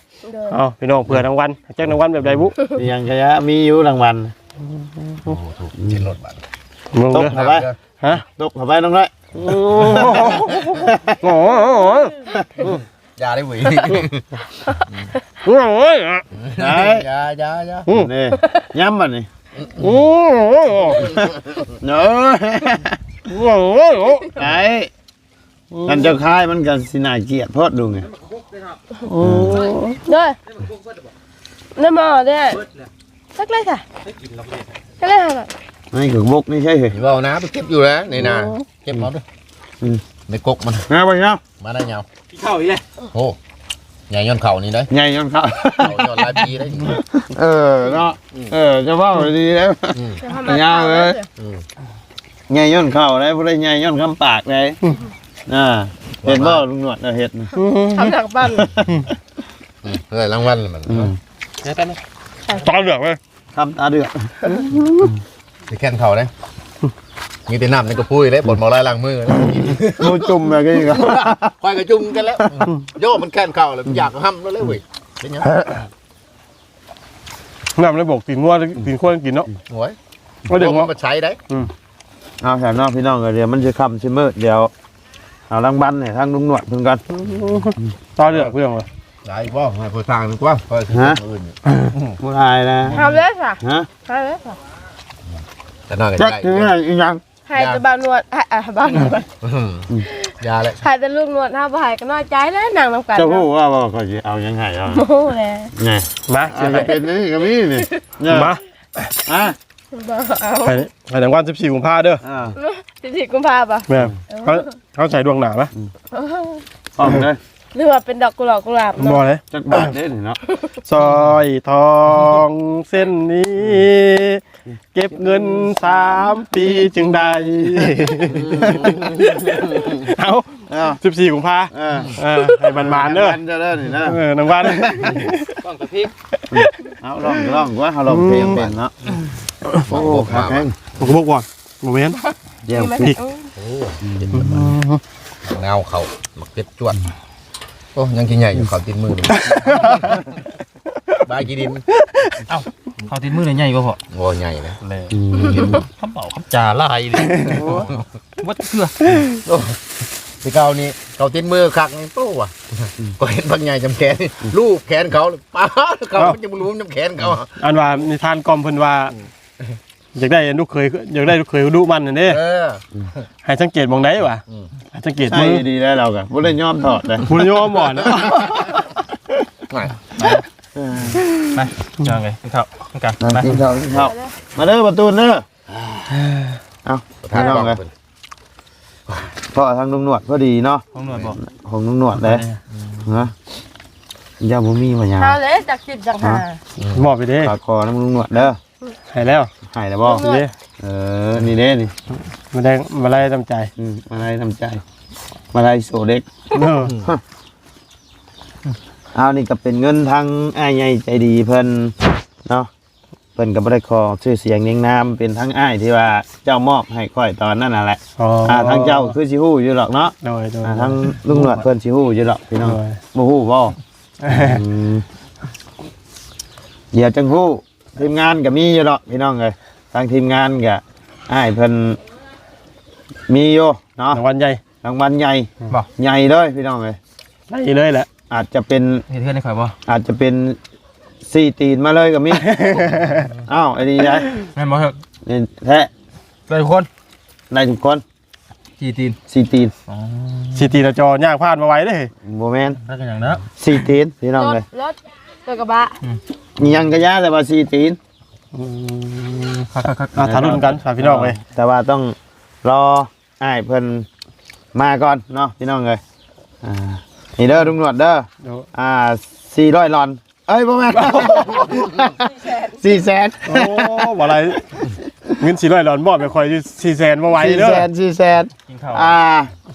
ໂດຍ ເອົາ ພີ່ນ້ອງ ເພື່ອລາງວັນ ຈັກລາງວັນແບບໃດບຸ ອີ່ຫຍັງກະຍາ ມີຢູ່ລາງວັນ ໂອ້ ເຈັດລົດບາດ ເບິ່ງເດີ ລົງເຂົ້າໄປ ຮະ ຕົບເຂົ້າໄປນ້ອງນ້ອຍ ໂອ້ຍ ຢ່າເດ້ເວີຍ ໂອ້ຍ ໄດ້ ຢ່າ ຢ່າ ຢ່າ ອືມ ນີ້ ຍຳບັດນີ້ ໂອ້ຍ ເອີ ໂອ້ຍ ໄດ້ ຄັນເຈົ້າຄາຍມັນກະຊິໜ້າກຽດໂພດລຸງ ໂອ້ຍ ເດີ ນ້ຳໝໍ້ເດ້ ຈັກເລີຍຄ່ະ ຈັກເລີຍຄ່ະ ໃນກະບົກນີ້ໃຊ່ເຮີ້ຍ ເວົ້ານະ ໄປເກັບຢູ່ແລ້ວໃນນາ ໂອ້ ເກັບເອົາເດີ ອືມ ໃນກົກມັນ ມາບໍ່ຍາວ ມາໄດ້ຍາວ ກິນເຂົ້າອີກແລ້ວ ໂອ້ ໃຫຍ່ຍ້ອນເຂົ້ານີ້ເດ້ ໃຫຍ່ຍ້ອນເຂົ້າ ເຂົ້າຍ້ອນຫຼາຍປີເດ້ ເອີເນາະ ອືມ ເອີ ຈະເວົ້າດີເດ້ ອືມ ຍາວເລີຍ ອືມ ໃຫຍ່ຍ້ອນເຂົ້າເດ້ ບໍ່ໄດ້ໃຫຍ່ຍ້ອນຄຳປາກເດ້ ອືມ ອ່າ ເຫັນບໍ່ລຸງໜວດເຮົາເຮັດນະ ອືມ ຄຳຫຼັກບ້ານ ອືມ ເອີ ລາງວັນມັນ ອືມ ເຮັດໄປ ຕາເຫຼືອກເວີຍ ຄຳຕາເດືອດ ຊິແຂນເຂົ້າເດ້ ມີແຕ່ນ້ຳໃນກະພຸ້ຍເດ້ ປົດໝໍລາຍລ້າງມື ມືຈຸ່ມແລ້ວກໍ ຂ້ອຍກໍຈຸ່ມກັນແລ້ວ ໂຍ ມັນແຂນເຂົ້າແລ້ວ ມັນຢາກຫ້ຳແລ້ວເວີຍ ເປັນຫຍັງ ນ້ຳໃນບົກຕີນງົວຕີນຄວາຍກິນເນາະ ໂອ້ຍ ມັນເດ້ງເນາະ ມັນໃຊ້ໄດ້ ອືມ ເອົາຊັ້ນເນາະພີ່ນ້ອງ ດຽວມັນຊິຄ່ຳຊິມືດ ດຽວ ເອົາລາງວັນໃຫ້ທາງລຸງໜວດເພິ່ນກ່ອນ ຕາເຫຼືອກເພື່ອນ ຫຼາຍບໍ່ ໃຫ້ຜູ້ຊ່າງດີກວ່າ ຂ້ອຍຊິ ຮະ ມື້ອື່ນ ບໍ່ຫຼາຍນະ ເອົາເລີຍຊະ ຮະ ເອົາເລີຍຊະ ຈະນອນກັນ ຈັກ ໄດ້ ຊິໃຫ້ອີຫຍັງ ໃຫ້ແຕ່ບ່າວໜວດ ອ່າ ບ່າວໜວດ ອືມ ຢ່າແຫຼະ ໃຫ້ແຕ່ລຸງໜວດ ເຮົາບໍ່ໃຫ້ກໍນ້ອຍໃຈແລ້ວ ນັ່ງນຳກັນ ເຈົ້າຮູ້ວ່າ ວ່າຂ້ອຍຊິເອົາຫຍັງໃຫ້ເອົາ ບໍ່ຮູ້ແຫຼະ ນີ້ ມາ ອາດຈະເປັນນີ້ກໍມີນີ້ ມາ ອ່າ ບໍ່ເອົາ ໃຫ້ ໃຫ້ລາງວັນສິບສີ່ກຸມພາເດີ ອ່າ ສິບສີ່ກຸມພາບໍ່ ແມ່ນ ເອີ ເຮົາ ເຮົາໃສ່ດວງໜ້າມາ ອືມ ພ້ອມເລີຍ ຫຼືວ່າເປັນດອກກຸຫຼາບ ກຸຫຼາບເນາະ ບໍ່ເດ້ ຈັກບາດເດ້ນີ້ເນາະ ສ້ອຍທອງເສັ້ນນີ້ ເກັບເງິນສາມປີຈຶ່ງໄດ້ ເອົາ ເອົາ ສິບສີ່ກຸມພາ ເອີ ເອີ ໃຫ້ໝານໆເດີ ໃຫ້ໝານເດີນີ້ນະ ເອີ ລາງວັນ ຕ້ອງກະພິກ ເອົາ ລອງ ລອງກວ່າ ເຮົາລອງເພງເປັນເນາະ ອືມ ໂອ້ ຄັກແຮງ ບໍ່ ບໍ່ ບໍ່ແມ່ນ ແຈ່ວພິກ ໂອ້ ອືມ ນາວເຂົ້າ ໝາກເຜັດຈວດ ໂອ້ ຍັງຊິໃຫຍ່ຢູ່ ເຂົ້າຕິດມື ບາຍຂີ້ດິນ ເອົ້າ ເຂົ້າຕິດມືນີ້ໃຫຍ່ບໍ່ພໍ່? ບໍ່ໃຫຍ່ນະ ແລ້ວ ອືມ ຄຳເວົ້າຄຳຈາຫຼາຍເດ ໂອ້ ບໍ່ເຊື່ອ ໂອ້ ແຕ່ເກົ່ານີ້ເຂົ້າຕິດມືຄັກນີ້ ໂອ້ ວ່າ ອືມ ກໍເຫັນບັກໃຫຍ່ຈຳແຂນ ລູບແຂນເຂົາ ປາດ ເຂົາ ເອົ້າ ມັນຈະບໍ່ຫຼວມຈຳແຂນເຂົາ ອັນວ່ານິທານກ່ອມເພິ່ນວ່າ ອືມ ຢາກໄດ້ລູກເຂີຍ ຢາກໄດ້ລູກເຂີຍດຸມັນຫັ້ນເດ້ ເອີ ໃຫ້ສັງເກດໝ່ອງໃດຫວາ? ອືມ ໃຫ້ສັງເກດ ໃສ່ ມື ດີແລ້ວ ລາວກໍບໍ່ໄດ້ຍອມຖອດເດ້ ບໍ່ໄດ້ຍອມບໍ່ນະ ໄປ ເອີ ໄປ ພີ່ນ້ອງເອີຍ ກິນເຂົ້ານຳກັນ ມາ ໄປ ກິນເຂົ້າ ກິນເຂົ້າ ມາເດີ ປະຕູນເດີ ເອົ້າ ປະທານ ພີ່ນ້ອງເອີຍ ເພິ່ນ ພໍ້ທາງລຸງໜວດພໍດີເນາະ ຂອງໜວດບໍ່? ຂອງລຸງໜວດເດ້ ອືມ ຮະ ຍັງບໍ່ມີບໍ່ຫຍັງ ເອົາເລີຍ ຈັກສິບຈັກຫ້າ ຮະ ມອບໄປເດ້ ຝາກຂໍນຳລຸງໜວດເດີ ໃຫ້ແລ້ວ ໃຫ້ແລ້ວບໍ່? ນີ້ເດ້ ເອີ ນີ້ເດ້ນີ້ ມາໄດ້ ມາໄລ່ນ້ຳໃຈ ອືມ ມາໄລ່ນ້ຳໃຈ ມາໄລ່ໂຊເດັກ ເອີ ເອົາ ນີ້ກໍເປັນເງິນທາງອ້າຍໃຫຍ່ໃຈດີເພິ່ນເນາະ ເພິ່ນກໍບໍ່ໄດ້ຂໍຊື່ສຽງນຽງນາມ ເປັນທາງອ້າຍທີ່ວ່າເຈົ້າມອບໃຫ້ຂ້ອຍຕອນນັ້ນຫັ້ນແຫຼະ ອໍ ອ່າ ທາງເຈົ້າຄືຊິຮູ້ຢູ່ດອກເນາະ ໂດຍ ໂດຍ ອ່າ ທາງລຸງໜວດເພິ່ນຊິຮູ້ຢູ່ດອກ ພີ່ນ້ອງ ໂດຍ ບໍ່ຮູ້ບໍ່? ອືມ ດຽວຈັ່ງຮູ້ ທີມງານກໍມີຢູ່ດອກພີ່ນ້ອງເອີຍ ທາງທີມງານກໍອ້າຍເພິ່ນມີຢູ່ເນາະ ລາງວັນໃຫຍ່ ລາງວັນໃຫຍ່ ອືມ ບໍ່ ໃຫຍ່ເລີຍພີ່ນ້ອງເອີຍ ໃຫຍ່ເລີຍແຫຼະ ອາດຈະເປັນ ເຮັດເຮືອນໃຫ້ຂ້ອຍບໍ່? ອາດຈະເປັນສີ່ຕີນມາເລີຍກໍມີ ອ້າວ ອັນນີ້ໄດ້ ແມ່ນບໍ່? ນີ້ແທ້ ໄດ້ທຸກຄົນ ໄດ້ທຸກຄົນ ສີ່ຕີນ ສີ່ຕີນ ອໍ ສີ່ຕີນລະຈໍຍ່າງຜ່ານມາໄວເດ້ ບໍ່ແມ່ນ ຈັກຫຍັງນະ ສີ່ຕີນພີ່ນ້ອງເອີຍ ລົດ ລົດ ລົດກະບະ ອືມ ອີ່ຫຍັງກະຢ່າ ແຕ່ວ່າສີ່ຕີນ ອືມ ຄັກໆໆ ອ່າ ຖ້າລຸ້ນກັນ ພີ່ນ້ອງເອີຍ ແຕ່ວ່າຕ້ອງລໍອ້າຍເພິ່ນມາກ່ອນເນາະ ພີ່ນ້ອງເອີຍ ອ່າ ນີ້ເດີລຸງໜວດເດີ ໂດຍ ອ່າ ສີ່ຮ້ອຍຫຼອນ ເອີຍ ບໍ່ແມ່ນ ສີ່ແສນ ໂອ້ ບໍ່ໄດ້ ເງິນສີ່ຮ້ອຍຫຼອນມອບໃຫ້ຂ້ອຍຢູ່ສີ່ແສນ ບໍ່ໄຫວເດີ ສີ່ແສນ ສີ່ແສນ ກິນເຂົ້າ ອ່າ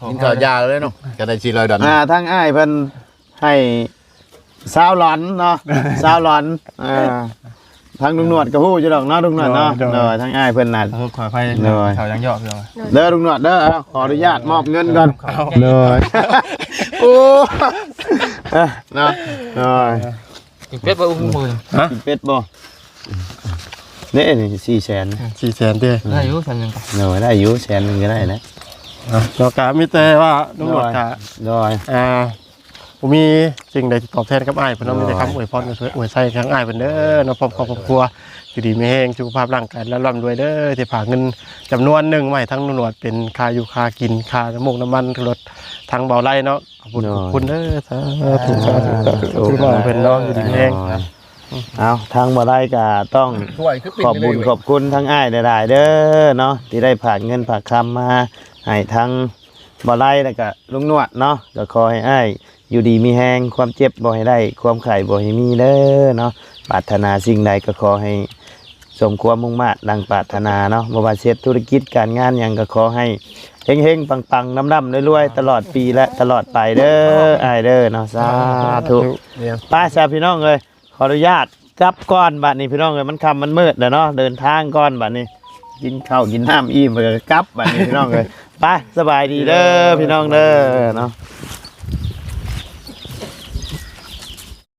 ກິນເຂົ້າຢາເລີຍເນາະ ຈະໄດ້ສີ່ຮ້ອຍດອນ ອ່າ ທາງອ້າຍເພິ່ນໃຫ້ຊາວຫຼອນເນາະ ຊາວຫຼອນ ອ່າ ທາງລຸງໜວດກໍຮູ້ຢູ່ດອກເນາະ ລຸງໜວດເນາະ ໂດຍ ໂດຍ ໂດຍ ທາງອ້າຍເພິ່ນນັ້ນ ເອີ ຂໍອະໄພ ໂດຍ ເຂົາຍັງຢອກຢູ່ ເດີລຸງໜວດເດີ ເອົາ ຂໍອະນຸຍາດມອບເງິນກ່ອນ ໂດຍ ໂອ້ ເນາະ ໂດຍ ກິນເປັດບໍ່? ອຸ້ຍ ຮະ ກິນເປັດບໍ່? ເດ້ ນີ້ສີ່ແສນ ສີ່ແສນເດ້ ໄດ້ຢູ່ແສນໜຶ່ງ ໂດຍ ໄດ້ຢູ່ແສນໜຶ່ງກໍໄດ້ແຫຼະ ອ່ະ ເນາະ ກະມີແຕ່ວ່າລຸງໜວດກະ ໂດຍ ອ່າ ບໍ່ມີສິ່ງໃດທີ່ຕອບແທນກັບອ້າຍເພິ່ນເນາະ ໂດຍ ມີແຕ່ຄຳອວຍພອນອວຍໄຊທາງອ້າຍເພິ່ນເດີເນາະ ພ້ອມຄອບຄົວ ຢູ່ດີມີແຮງ ສຸຂະພາບຮ່າງກາຍ ແລະ ລ່ຳລວຍເດີ ທີ່ຝາກເງິນຈຳນວນໜຶ່ງໄວ້ໃຫ້ທາງລຸງໜວດ ເປັນຄ່າຢູ່ຄ່າກິນ ຄ່ານ້ຳມູກນ້ຳມັນລົດ ທາງເບົາໄລເນາະ ຂອບຄຸນ ໂດຍ ຂອບຄຸນເດີ ສາທຸ ສາທຸ ສາທຸ ສາທຸ ເພິ່ນເນາະ ຢູ່ດີມີແຮງ ໂດຍ ເອົາ ທາງບໍ່ໄດ້ກໍຕ້ອງຂອບບຸນຂອບຄຸນທາງອ້າຍຫຼາຍໆເດີເນາະ ທີ່ໄດ້ຝາກເງິນຝາກຄຳມາໃຫ້ທາງ ບໍ່ໄລ່ ແລ້ວກໍລຸງນວດເນາະ ກໍຂໍໃຫ້ອ້າຍຢູ່ດີມີແຮງ ຄວາມເຈັບບໍ່ໃຫ້ໄດ້ ຄວາມໄຂ້ບໍ່ໃຫ້ມີເດີເນາະ. ປາດຖະໜາສິ່ງໃດກໍຂໍໃຫ້ ສົມຄວາມມຸ່ງມາດດັ່ງປາດຖະໜາເນາະ ບໍ່ວ່າຊິເຮັດທຸລະກິດການງານຫຍັງກໍຂໍໃຫ້ເຮັງໆ ປັງໆ ລ່ຳໆ ລວຍໆ ຕະຫຼອດປີ ແລະ ຕະຫຼອດໄປເດີອ້າຍເດີເນາະ. ສາທຸ. ໄປຊະພີ່ນ້ອງເອີຍ ຂໍອະນຸຍາດກັບກ່ອນບາດນີ້ພີ່ນ້ອງເອີຍ ມັນຄ່ຳມັນມືດແລ້ວເນາະ ເດີນທາງກ່ອນບາດນີ້ ກິນເຂົ້າກິນນ້ຳອີ່ມແລ້ວກໍກັບບາດນີ້ພີ່ນ້ອງເອີຍ. ໄປ ສະບາຍດີເດີພີ່ນ້ອງເດີເນາະ.